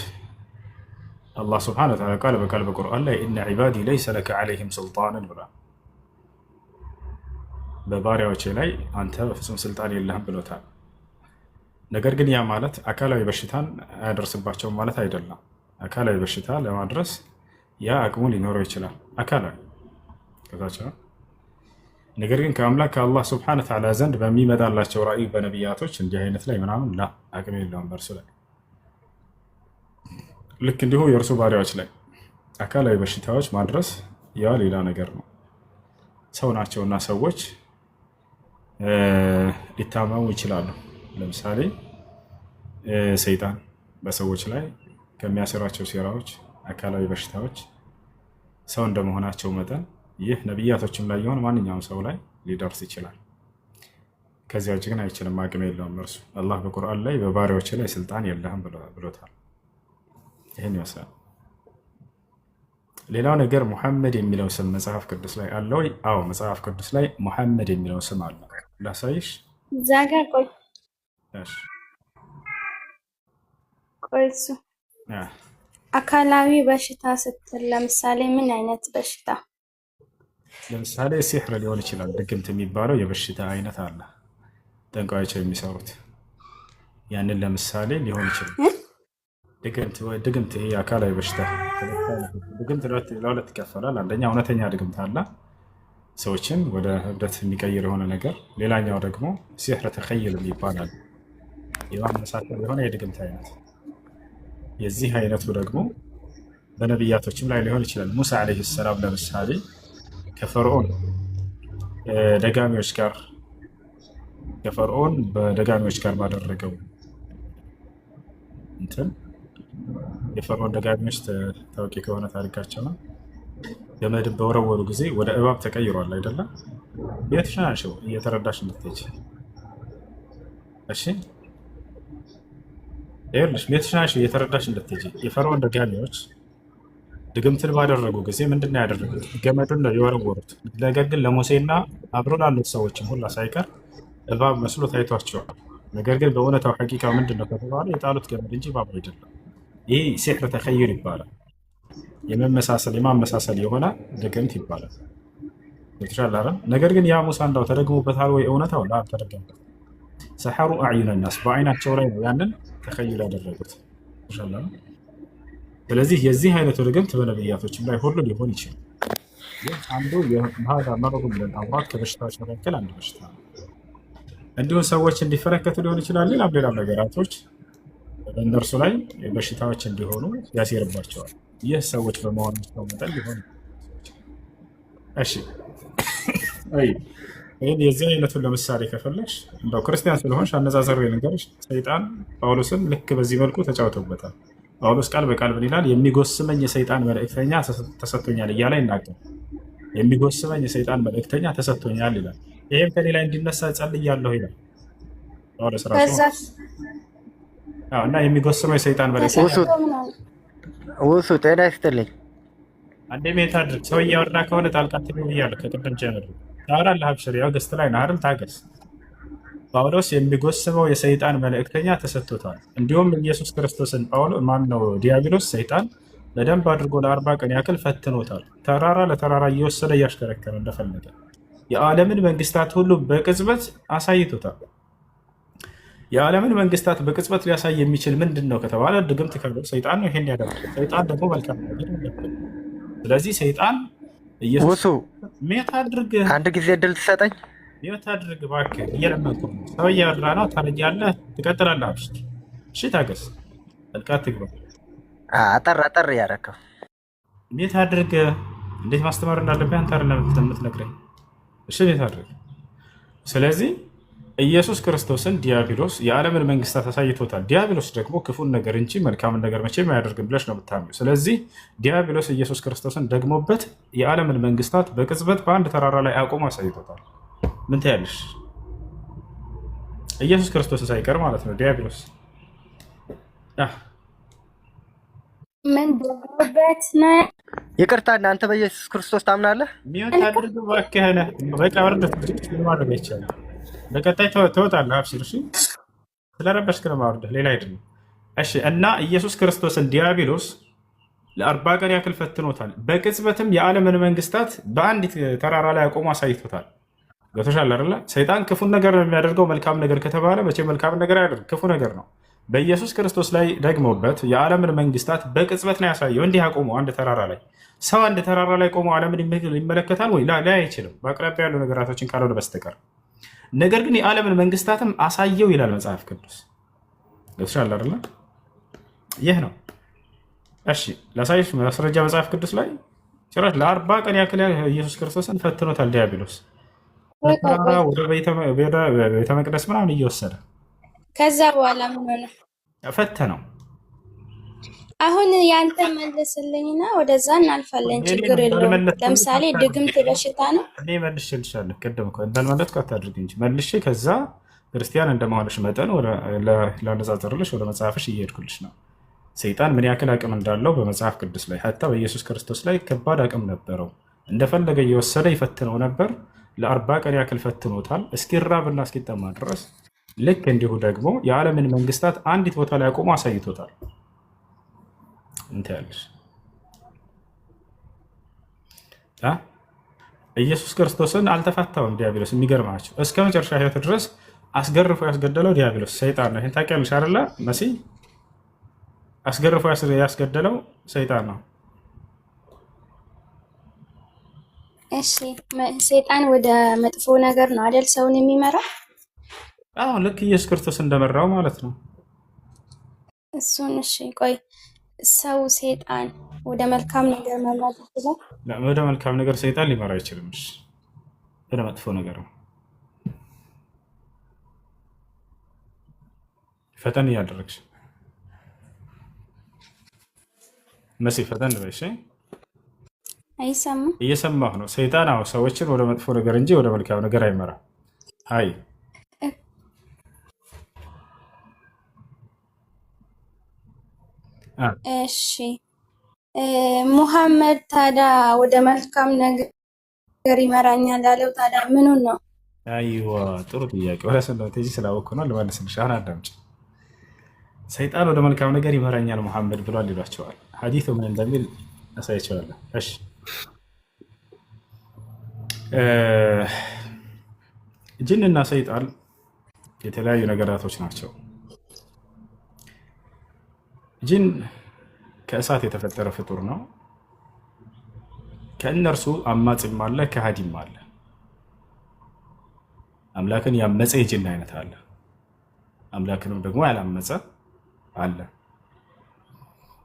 አላህ سبحانه وتعالى ቃል በቃል በቁርአን ላይ إن عبادي ليس لك عليهم سلطان ብሏል። በባሪያዎቼ ላይ አንተ በፍጹም ስልጣን የለህም ብሎታል። ነገር ግን ያ ማለት አካላዊ በሽታን አያደርስባቸውም ማለት አይደለም። አካላዊ በሽታ ለማድረስ ያ አቅሙ ሊኖረው ይችላል፣ አካላዊ ከታቸው። ነገር ግን ከአምላክ ከአላህ سبحانه وتعالى ዘንድ በሚመጣላቸው ራእይ በነቢያቶች እንዲህ አይነት ላይ ምናምን ላ አቅም የለውም በእርሱ ላይ። ልክ እንዲሁ የእርሱ ባሪያዎች ላይ አካላዊ በሽታዎች ማድረስ ያ ሌላ ነገር ነው። ሰው ናቸውና ሰዎች ሊታመሙ ይችላሉ። ለምሳሌ ሰይጣን በሰዎች ላይ ከሚያሰራቸው ሴራዎች አካላዊ በሽታዎች ሰው እንደመሆናቸው መጠን ይህ ነቢያቶችም ላይ የሆን ማንኛውም ሰው ላይ ሊደርስ ይችላል። ከዚያ ውጭ ግን አይችልም፣ አቅም የለውም እርሱ። አላህ በቁርአን ላይ በባሪያዎች ላይ ስልጣን የለህም ብሎታል። ይህን ይመስላል። ሌላው ነገር ሙሐመድ የሚለው ስም መጽሐፍ ቅዱስ ላይ አለ ወይ? አዎ፣ መጽሐፍ ቅዱስ ላይ ሙሐመድ የሚለው ስም አለ። ላሳይሽ። እዛ ጋር ቆይ። እሺ። ቆይ እሱ አካላዊ በሽታ ስትል ለምሳሌ ምን አይነት በሽታ? ለምሳሌ ሲሕር ሊሆን ይችላል። ድግምት የሚባለው የበሽታ አይነት አለ፣ ጠንቋዮች የሚሰሩት ያንን ለምሳሌ ሊሆን ይችላል። ድግምት ይሄ የአካላዊ በሽታ። ድግምት ለሁለት ይከፈላል። አንደኛ እውነተኛ ድግምት አለ፣ ሰዎችን ወደ እብደት የሚቀይር የሆነ ነገር። ሌላኛው ደግሞ سحر تخيل ይባላል፣ የማመሳከል የሆነ የድግምት አይነት። የዚህ አይነቱ ደግሞ በነቢያቶችም ላይ ሊሆን ይችላል። ሙሳ عليه السلام ለምሳሌ ከፈርዖን በደጋሚዎች ጋር ባደረገው እንትን፣ የፈርዖን ደጋሚዎች ታዋቂ ከሆነ ታሪካቸው ነው። ገመድን በወረወሩ ጊዜ ወደ እባብ ተቀይሯል አይደለም? የተሻንሽው እየተረዳሽ እንድትሄጂ እሺ። ይኸውልሽ፣ የተሻንሽው እየተረዳሽ እንድትሄጂ፣ የፈርዖን ደጋሚዎች ድግምትን ባደረጉ ጊዜ ምንድን ነው ያደረጉት? ገመዱን ነው የወረወሩት። ነገር ግን ለሙሴና አብሮ ላሉት ሰዎችም ሁላ ሳይቀር እባብ መስሎ ታይቷቸዋል። ነገር ግን በእውነታው حقيقة ምንድን ነው ከተባለ የጣሉት ገመድ እንጂ እባብ አይደለም። ይህ سحر تخيل ይባላል። የመመሳሰል የማመሳሰል የሆነ ድግምት ይባላል። የተሻለ አይደል? ነገር ግን ያ ሙሳ እንዳው ተደግሞበታል ወይ? እውነታው لا፣ አልተደገመበትም። سحروا أعين الناس፣ በአይናቸው ላይ ነው ያንን تخيل ያደረጉት። የተሻለ አይደል? ስለዚህ የዚህ አይነቱ ድግምት በነቢያቶችም ላይ ሁሉ ሊሆን ይችላል። ይህ አንዱ هذا مرض من الأمراض፣ ከበሽታዎች መካከል አንዱ በሽታ ነው። እንዲሁም ሰዎች እንዲፈረከቱ ሊሆን ይችላል። ሌላም ሌላም ነገራቶች በእነርሱ ላይ በሽታዎች እንዲሆኑ ያሴርባቸዋል። ይህ ሰዎች በመሆናቸው መጠን ሊሆን። እሺ፣ አይ ይህን የዚህ አይነቱን ለምሳሌ ከፈለግሽ እንደው ክርስቲያን ስለሆንሽ አነጻጸር ልንገርሽ። ሰይጣን ጳውሎስን ልክ በዚህ መልኩ ተጫውቶበታል። ጳውሎስ ቃል በቃል ምን ይላል? የሚጎስመኝ የሰይጣን መልእክተኛ ተሰጥቶኛል እያለ ይናገር። የሚጎስመኝ የሰይጣን መልእክተኛ ተሰጥቶኛል ይላል። ይሄም ከኔ ላይ እንዲነሳ ጸልያለሁ ይላል ጳውሎስ ራሱ። ከዛ አዎ፣ እና የሚጎስመው የሰይጣን መልእክተኛ ውሱ ተሰጥቶ ምናምን ውሱ ጤና ይስጥልኝ። አንዴ mute አድርግ። ሰው እያወራ ከሆነ ጣልቃ አትግቡ ብያለሁ ከቅድም ጀምሮ። ታወራለህ፣ አብሽር። ያው guest ላይ ነህ አይደል? ታገስ። ጳውሎስ የሚጎስመው የሰይጣን መልእክተኛ ተሰጥቶታል። እንዲሁም ኢየሱስ ክርስቶስን ጳውሎ ማን ነው ዲያብሎስ ሰይጣን በደንብ አድርጎ ለ40 ቀን ያክል ፈትኖታል። ተራራ ለተራራ እየወሰደ እያሽከረከረ እንደፈለገ የዓለምን መንግስታት ሁሉ በቅጽበት አሳይቶታል። የዓለምን መንግስታት በቅጽበት ሊያሳይ የሚችል ምንድን ነው ከተባለ ድግምት ካለው ሰይጣን ነው ይሄን ያደርጋል። ሰይጣን ደግሞ መልካም ነገር አለበት። ስለዚህ ሰይጣን ኢየሱስ ውሱ mute አድርግ፣ አንድ ጊዜ እድል ትሰጠኝ? mute አድርግ እባክህ፣ እየለመንኩ ነው። ሰው እያወራ ነው፣ ታረጃለህ፣ ትቀጥላለህ። አብሽር፣ እሺ፣ ታገስ፣ ጥልቃት ትግባ። አጠር አጠር ያረከው mute አድርግ። እንዴት ማስተማር እንዳለብህ አንተ አይደለም የምትነግረኝ። እሺ፣ mute አድርግ። ስለዚህ ኢየሱስ ክርስቶስን ዲያብሎስ የዓለምን መንግስታት አሳይቶታል። ዲያብሎስ ደግሞ ክፉን ነገር እንጂ መልካምን ነገር መቼም አያደርግም ብለሽ ነው የምታምኚው። ስለዚህ ዲያብሎስ ኢየሱስ ክርስቶስን ደግሞበት የዓለምን መንግስታት በቅጽበት በአንድ ተራራ ላይ አቁሞ አሳይቶታል። ምን ትያለሽ? ኢየሱስ ክርስቶስን ሳይቀር ማለት ነው። ዲያብሎስ ምን ደግሞበት ነው ይቅርታ፣ እናንተ በኢየሱስ ክርስቶስ ታምናለህ? mute አድርግ እባክህን። በቃ ወርድ ማድረግ አይቻልም። በቀጣይ ትወጣለህ። አብሽር። እሺ፣ ስለረበሽክ ነው የማወርድህ፣ ሌላ አይደለም። እሺ። እና ኢየሱስ ክርስቶስን ዲያብሎስ ለ40 ቀን ያክል ፈትኖታል። በቅጽበትም የዓለምን መንግስታት በአንዲት ተራራ ላይ አቆሞ አሳይቶታል። ገብቶሻል አይደለ? ሰይጣን ክፉን ነገር ነው የሚያደርገው። መልካም ነገር ከተባለ መቼም መልካም ነገር አያደርግ፣ ክፉ ነገር ነው። በኢየሱስ ክርስቶስ ላይ ደግሞበት የዓለምን መንግስታት በቅጽበት ነው ያሳየው። እንዲህ አቆሞ አንድ ተራራ ላይ። ሰው አንድ ተራራ ላይ ቆሞ ዓለምን ይመለከታል ወይ? ላይ አይችልም፣ በአቅራቢያ ያሉ ነገራቶችን ካልሆነ በስተቀር። ነገር ግን የዓለምን መንግስታትም አሳየው ይላል መጽሐፍ ቅዱስ። ገብቶሻል አይደለ? ይህ ነው። እሺ፣ ላሳይሽ ማስረጃ መጽሐፍ ቅዱስ ላይ ጭራሽ ለ40 ቀን ያክል ኢየሱስ ክርስቶስን ፈትኖታል ዲያብሎስ፣ ቆይ ቆይ ተራራ ቆይ ወደ ቤተ መቅደስ ምናምን እየወሰደ ከዛ በኋላ ምን ሆነ? ፈተነው። አሁን ያንተ መልስልኝና ወደዛ እናልፋለን። እኔ ችግር የለውም። እንዳልመለስኩልሽ ለምሳሌ አታድርግ። ድግምት በሽታ ነው። እኔ መልሼልሻለሁ። ቅድም እኮ እንዳልመለስኩ አታድርግ እንጂ መልሼ ከዛ ክርስቲያን እንደመሆንሽ መጠን ላነጻጽርልሽ ወደ መጽሐፍሽ እየሄድኩልሽ ነው። ሰይጣን ምን ያክል አቅም እንዳለው በመጽሐፍ ቅዱስ ላይ حتى በኢየሱስ ክርስቶስ ላይ ከባድ አቅም ነበረው። እንደፈለገ እየወሰደ ይፈትነው ነበር። ለ40 ቀን ያክል ፈትኖታል እስኪራብና እስኪጠማ ድረስ። ልክ እንዲሁ ደግሞ የዓለምን መንግስታት አንዲት ቦታ ላይ አቆሞ አሳይቶታል። እንትን ያለሽ አ? ኢየሱስ ክርስቶስን አልተፋታውም ዲያብሎስ። የሚገርማቸው እስከ መጨረሻ ህይወት ድረስ አስገርፎ ያስገደለው ዲያብሎስ ሰይጣን ነው። ይህን ታውቂያለሽ አይደለ መሲ? አስገርፎ ያስገደለው ሰይጣን ነው። እሺ፣ ሰይጣን ወደ መጥፎ ነገር ነው አይደል ሰውን የሚመራው? አዎ፣ ልክ ኢየሱስ ክርስቶስ እንደመራው ማለት ነው። እሱን እሺ፣ ቆይ ሰው ሰይጣን ወደ መልካም ነገር መምራት ይችላል? ወደ መልካም ነገር ሰይጣን ሊመራ አይችልም። እሺ፣ ወደ መጥፎ ነገር ነው። ፈጠን እያደረግሽ መሲ፣ ፈጠን በይ እሺ። አይሰማም? እየሰማሁ ነው። ሰይጣን አዎ ሰዎችን ወደ መጥፎ ነገር እንጂ ወደ መልካም ነገር አይመራም። አይ እሺ፣ ሙሐመድ ታዲያ ወደ መልካም ነገር ይመራኛል ያለው ታዲያ ምኑን ነው? أيوه፣ ጥሩ ጥያቄ። ወደ ስለ ስላወቅኩ ነው ልመልስልሽ። አሁን አዳምጪ። ሰይጣን ወደ መልካም ነገር ይመራኛል ሙሐመድ ብሏል ይሏቸዋል። ሐዲሱ ምን እንደሚል አሳይቸዋለሁ። እሺ፣ ጅንና ሰይጣን የተለያዩ ነገራቶች ናቸው። ጅን ከእሳት የተፈጠረ ፍጡር ነው። ከእነርሱ አማጺም አለ፣ ከሃዲም አለ። አምላክን ያመፀ የጅን አይነት አለ፣ አምላክንም ደግሞ ያላመፀ አለ።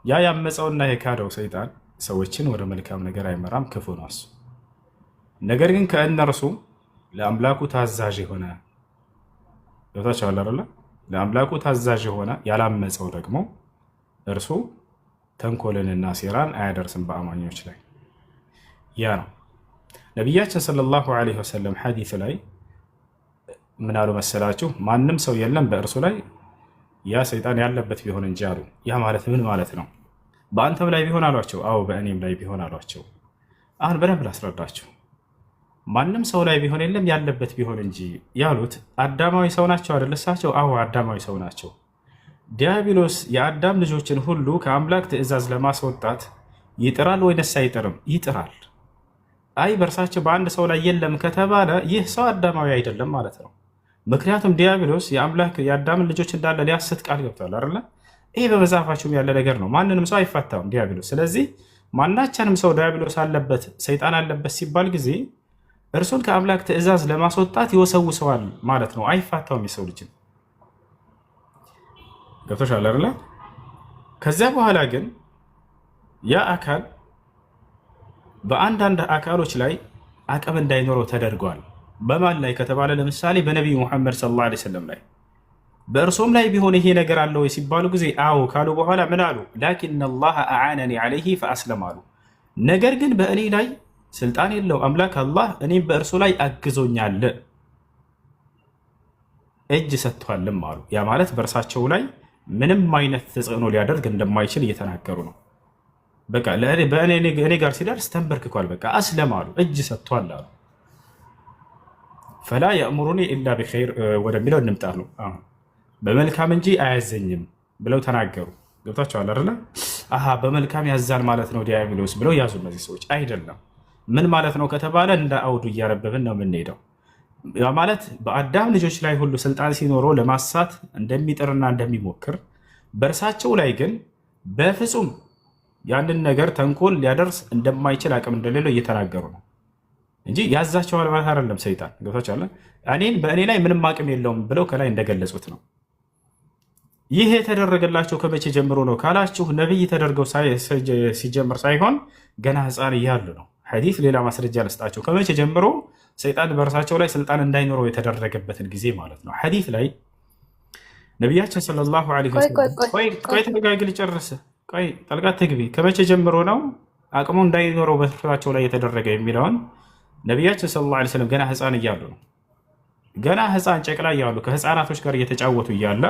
ያ ያመፀውና የካደው ሰይጣን ሰዎችን ወደ መልካም ነገር አይመራም፣ ክፉ ነው እሱ። ነገር ግን ከእነርሱ ለአምላኩ ታዛዥ የሆነ፣ ገብታችኋል አይደለ? ለአምላኩ ታዛዥ የሆነ ያላመፀው ደግሞ እርሱ ተንኮልንና ሴራን አያደርስም በአማኞች ላይ። ያ ነው ነቢያችን صلى الله عليه وسلم ሐዲስ ላይ ምን አሉ መሰላችሁ? ማንም ሰው የለም በእርሱ ላይ ያ ሰይጣን ያለበት ቢሆን እንጂ አሉ። ያ ማለት ምን ማለት ነው? በአንተም ላይ ቢሆን አሏቸው። አዎ በእኔም ላይ ቢሆን አሏቸው። አሁን በደንብ ላስረዳቸው። ማንም ሰው ላይ ቢሆን የለም ያለበት ቢሆን እንጂ ያሉት አዳማዊ ሰው ናቸው አይደል? እሳቸው አዎ አዳማዊ ሰው ናቸው። ዲያብሎስ የአዳም ልጆችን ሁሉ ከአምላክ ትእዛዝ ለማስወጣት ይጥራል ወይንስ አይጥርም? ይጥራል። አይ በእርሳቸው በአንድ ሰው ላይ የለም ከተባለ ይህ ሰው አዳማዊ አይደለም ማለት ነው። ምክንያቱም ዲያብሎስ የአምላክ የአዳምን ልጆች እንዳለ ሊያስት ቃል ገብቷል አይደለ? ይሄ በመጽሐፋችሁም ያለ ነገር ነው። ማንንም ሰው አይፋታም ዲያብሎስ። ስለዚህ ማናቸንም ሰው ዲያብሎስ አለበት ሰይጣን አለበት ሲባል ጊዜ እርሱን ከአምላክ ትእዛዝ ለማስወጣት ይወሰውሰዋል ማለት ነው። አይፋታውም የሰው ልጅን። ገብቶሻል አይደለ? ከዚያ በኋላ ግን ያ አካል በአንዳንድ አካሎች ላይ አቅም እንዳይኖረው ተደርጓል። በማን ላይ ከተባለ ለምሳሌ በነቢዩ ሙሐመድ ሰለላሁ ዐለይሂ ወሰለም ላይ። በእርሶም ላይ ቢሆን ይሄ ነገር አለ ወይ ሲባሉ ጊዜ አዎ ካሉ በኋላ ምን አሉ? لكن الله أعانني عليه فأسلم አሉ። ነገር ግን በእኔ ላይ ስልጣን የለው አምላክ አላህ እኔም በእርሱ ላይ አግዞኛል እጅ ሰጥቷልም አሉ። ያ ማለት በእርሳቸው ላይ ምንም አይነት ተጽዕኖ ሊያደርግ እንደማይችል እየተናገሩ ነው። በቃ እኔ ጋር ሲደርስ ተንበርክኳል። በቃ أسلم አሉ፣ እጅ ሰጥቷል አሉ። فلا يأمرني إلا بخير ወደሚለው እንምጣ ነው። አሁን በመልካም እንጂ አያዘኝም ብለው ተናገሩ። ገብታችኋል አይደለ? አሃ በመልካም ያዛል ማለት ነው ዲያብሎስ ብለው ያዙ እነዚህ ሰዎች። አይደለም። ምን ማለት ነው ከተባለ እንደ አውዱ እያነበብን ነው የምንሄደው። ያ ማለት በአዳም ልጆች ላይ ሁሉ ስልጣን ሲኖረው ለማሳት እንደሚጥርና እንደሚሞክር፣ በእርሳቸው ላይ ግን በፍጹም ያንን ነገር ተንኮል ሊያደርስ እንደማይችል፣ አቅም እንደሌለው እየተናገሩ ነው እንጂ ያዛቸዋል ማለት አይደለም። ሰይጣን ገብታችኋል። እኔን በእኔ ላይ ምንም አቅም የለውም ብለው ከላይ እንደገለጹት ነው። ይህ የተደረገላቸው ከመቼ ጀምሮ ነው ካላችሁ ነቢይ ተደርገው ሲጀምር ሳይሆን ገና ሕፃን እያሉ ነው። ሐዲስ ሌላ ማስረጃ ልስጣቸው። ከመቼ ጀምሮ ሰይጣን በእርሳቸው ላይ ስልጣን እንዳይኖረው የተደረገበትን ጊዜ ማለት ነው። ሐዲስ ላይ ነቢያችን ሰለላሁ ዐለይሂ ቆይ ቆይ ወሰለም ቆይ ቆይ ቆይ ቆይ ተረጋጊ ልጨርስ። ቆይ ጣልቃ ትግቢ። ከመቼ ጀምሮ ነው አቅሙ እንዳይኖረው በእርሳቸው ላይ የተደረገ የሚለውን ነቢያችን ሰለላሁ ዐለይሂ ወሰለም ገና ሕፃን እያሉ ነው። ገና ሕፃን ጨቅላ እያሉ ከሕፃናቶች ጋር እየተጫወቱ እያለ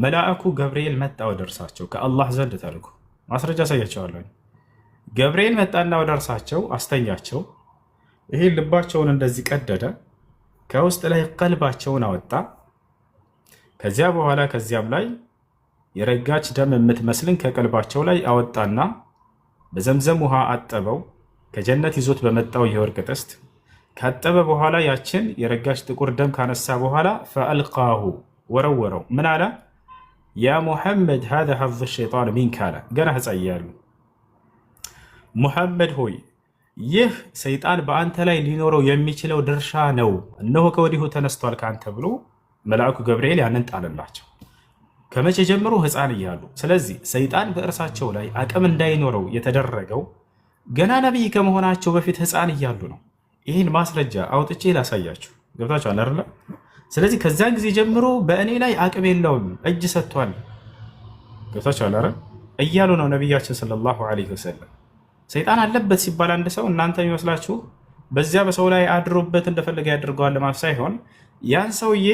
መልአኩ ገብርኤል መጣ ወደ እርሳቸው ከአላህ ዘንድ ተልኮ። ማስረጃ አሳያቸዋለሁ። ገብርኤል መጣና ወደ እርሳቸው አስተኛቸው። ይሄ ልባቸውን እንደዚህ ቀደደ። ከውስጥ ላይ ቀልባቸውን አወጣ። ከዚያ በኋላ ከዚያም ላይ የረጋች ደም የምትመስልን ከቀልባቸው ላይ አወጣና በዘምዘም ውሃ አጠበው። ከጀነት ይዞት በመጣው የወርቅ ጥስት ካጠበ በኋላ ያችን የረጋች ጥቁር ደም ካነሳ በኋላ فألقاه ወረወረው። ምን አለ? يا محمد هذا حظ الشيطان منك አለ። ገና ሕፃን እያሉ ሙሐመድ ሆይ ይህ ሰይጣን በአንተ ላይ ሊኖረው የሚችለው ድርሻ ነው፣ እነሆ ከወዲሁ ተነስቷል ከአንተ ብሎ መልአኩ ገብርኤል ያንን ጣለላቸው። ከመቼ ጀምሮ? ሕፃን እያሉ። ስለዚህ ሰይጣን በእርሳቸው ላይ አቅም እንዳይኖረው የተደረገው ገና ነቢይ ከመሆናቸው በፊት ሕፃን እያሉ ነው። ይህን ማስረጃ አውጥቼ ላሳያችሁ። ገብታችኋል አይደለ? ስለዚህ ከዚያን ጊዜ ጀምሮ በእኔ ላይ አቅም የለውም እጅ ሰጥቷል። ገብታችኋል አይደል? እያሉ ነው ነቢያችን ሰለላሁ ዐለይሂ ወሰለም። ሰይጣን አለበት ሲባል አንድ ሰው እናንተ የሚመስላችሁ በዚያ በሰው ላይ አድሮበት እንደፈለገ ያደርገዋል ለማለት ሳይሆን ያን ሰውዬ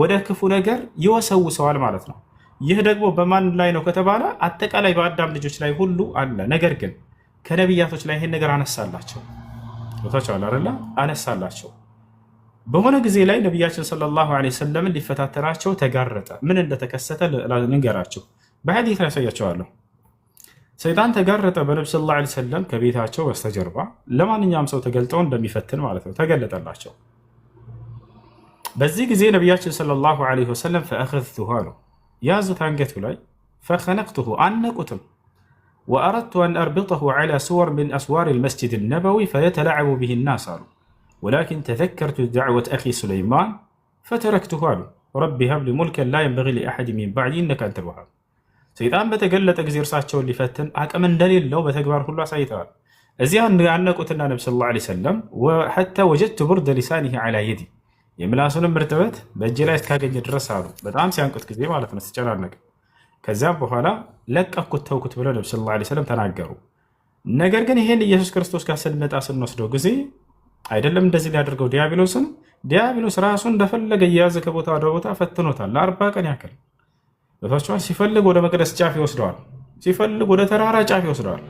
ወደ ክፉ ነገር ይወሰውሰዋል ማለት ነው። ይህ ደግሞ በማን ላይ ነው ከተባለ አጠቃላይ በአዳም ልጆች ላይ ሁሉ አለ። ነገር ግን ከነቢያቶች ላይ ይሄን ነገር አነሳላቸው። ገብታችኋል አይደለ? አነሳላቸው። በሆነ ጊዜ ላይ ነቢያችን ሰለላሁ ዐለይሂ ወሰለምን ሊፈታተናቸው ተጋረጠ። ምን እንደተከሰተ ልንገራችሁ፣ በሐዲስ ላይ ያሳያቸዋለሁ። ሰይጣን ተጋረጠ በነቢ ሰለላሁ ዐለይሂ ወሰለም ከቤታቸው በስተጀርባ ለማንኛውም ሰው ተገልጠው እንደሚፈትን ማለት ነው። ተገለጠላቸው። በዚህ ጊዜ ነቢያችን ሰለላሁ ዐለይሂ ወሰለም فأخذته አሉ፣ ያዙት አንገቱ ላይ فخنقته አነቁትም። وأردت أن أربطه على سور من أسوار المسجد النبوي فيتلاعب به الناس አሉ። ولكن تذكرت دعوة أخي سليمان فتركته አሉ። رب هب لي ملكا لا ينبغي لأحد من بعدي إنك أنت الوهاب። ሰይጣን በተገለጠ ጊዜ እርሳቸውን ሊፈትን አቅም እንደሌለው በተግባር ሁሉ አሳይተዋል። እዚያ ያነቁትና ነቢ ሰለላሁ ዐለይሂ ወሰለም حتى وجدت برد لسانه على يدي የምላሱንም እርጥበት በእጄ ላይ እስካገኘ ድረስ አሉ። በጣም ሲያንቁት ጊዜ ማለት ነው፣ ሲጨናነቅ። ከዚያም በኋላ ለቀኩት፣ ተውኩት ብለው ነቢ ሰለላሁ ዐለይሂ ወሰለም ተናገሩ። ነገር ግን ይሄን ኢየሱስ ክርስቶስ ጋር ስንመጣ ስንወስደው ጊዜ አይደለም እንደዚህ ሊያደርገው ዲያብሎስን፣ ዲያብሎስ ራሱን እንደፈለገ እየያዘ ከቦታ ወደ ቦታ ፈትኖታል ለ40 ቀን ያክል። ገብቷችኋል? ሲፈልግ ወደ መቅደስ ጫፍ ይወስደዋል። ሲፈልግ ወደ ተራራ ጫፍ ይወስደዋል።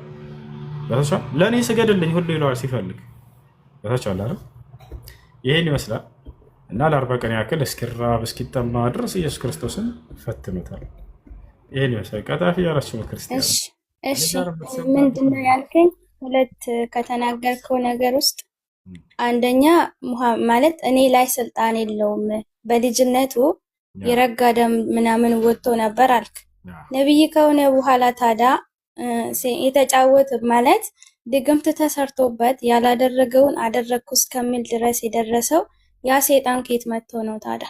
ገብቷችኋል? ለእኔ ስገድልኝ ሁሉ ይለዋል ሲፈልግ። ገብቷችኋል አይደል? ይህን ይመስላል እና ለ40 ቀን ያክል እስኪራብ እስኪጠማ ድረስ ኢየሱስ ክርስቶስን ፈትኖታል። ይህን ይመስላል። ቀጣፊ ያላቸው ነው ክርስቲያን። እሺ እሺ፣ ምንድን ነው ያልከኝ? ሁለት ከተናገርከው ነገር ውስጥ አንደኛ ማለት እኔ ላይ ስልጣን የለውም፣ በልጅነቱ የረጋ ደም ምናምን ወጥቶ ነበር አልክ። ነብይ ከሆነ በኋላ ታዲያ የተጫወተ ማለት ድግምት ተሰርቶበት ያላደረገውን አደረግኩ እስከሚል ድረስ የደረሰው ያ ሰይጣን ከየት መጥቶ ነው ታዲያ?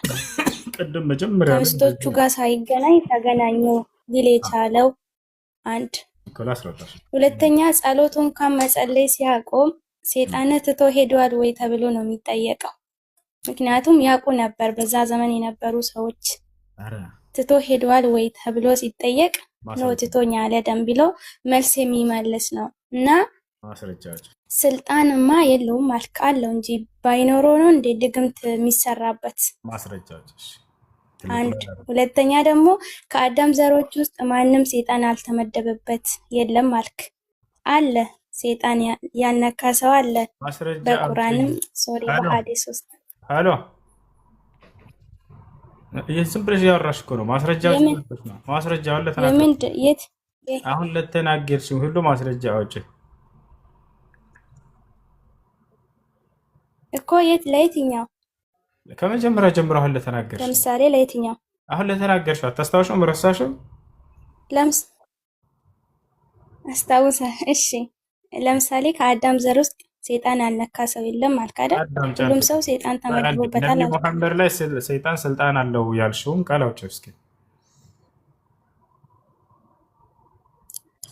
ቅድም መጀመሪያ ላይ ከሚስቶቹ ጋር ሳይገናኝ ተገናኘው ሊል የቻለው አንድ። እኮ ላስረዳሽ። ሁለተኛ ጸሎቱ እንኳን መጸለይ ሲያቆም ሰይጣን ትቶ ሄዷል ወይ ተብሎ ነው የሚጠየቀው። ምክንያቱም ያውቁ ነበር በዛ ዘመን የነበሩ ሰዎች። ኧረ ትቶ ሄዷል ወይ ተብሎ ሲጠየቅ no ማስረጃ ትቶኛል አልሄደም ብሎ መልስ የሚመልስ ነው። እና ማስረጃዎች ስልጣንማ የለውም አልክ፣ አለው እንጂ ባይኖረው ነው እንዴ ድግምት የሚሰራበት? ማስረጃዎች። እሺ ትልቁ አንድ ላይ አይደለም። ሁለተኛ ደግሞ ከአዳም ዘሮች ውስጥ ማንም ሰይጣን አልተመደበበት የለም አልክ። አለ ሰይጣን ያልነካ ሰው አለ፣ ማስረጃ አምጪ። በቁርአንም sorry hello በሐዲስ ውስጥ። hello፣ ይህ ዝም ብለሽ ያወራሽ እኮ ነው። ማስረጃ አውጪ የምን ያልኩሽ ነው። ማስረጃ አሁን ለተናገርሽው የምን የት አሁን ለተናገርሽው ሁሉ ማስረጃ አውጪ። እኮ የት ለየትኛው? ከመጀመሪያ ጀምሮ አሁን ለተናገርሽው ለምሳሌ ለየትኛው? አሁን ለተናገርሽው አታስታውሽም? ረሳሽው? ለምስ አስታውሰ እሺ፣ ለምሳሌ ከአዳም ዘር ውስጥ ሰይጣን ያልነካ ሰው የለም አልክ አይደል? አዳምጪ ሁሉም አልኩሽ። ሰው ሰይጣን አንዴ ተመድቦበታል ነቢዩ አልክ። መሐመድ ላይ ሰይጣን ስልጣን አለው ያልሽውን ቃል አውጪው እስኪ።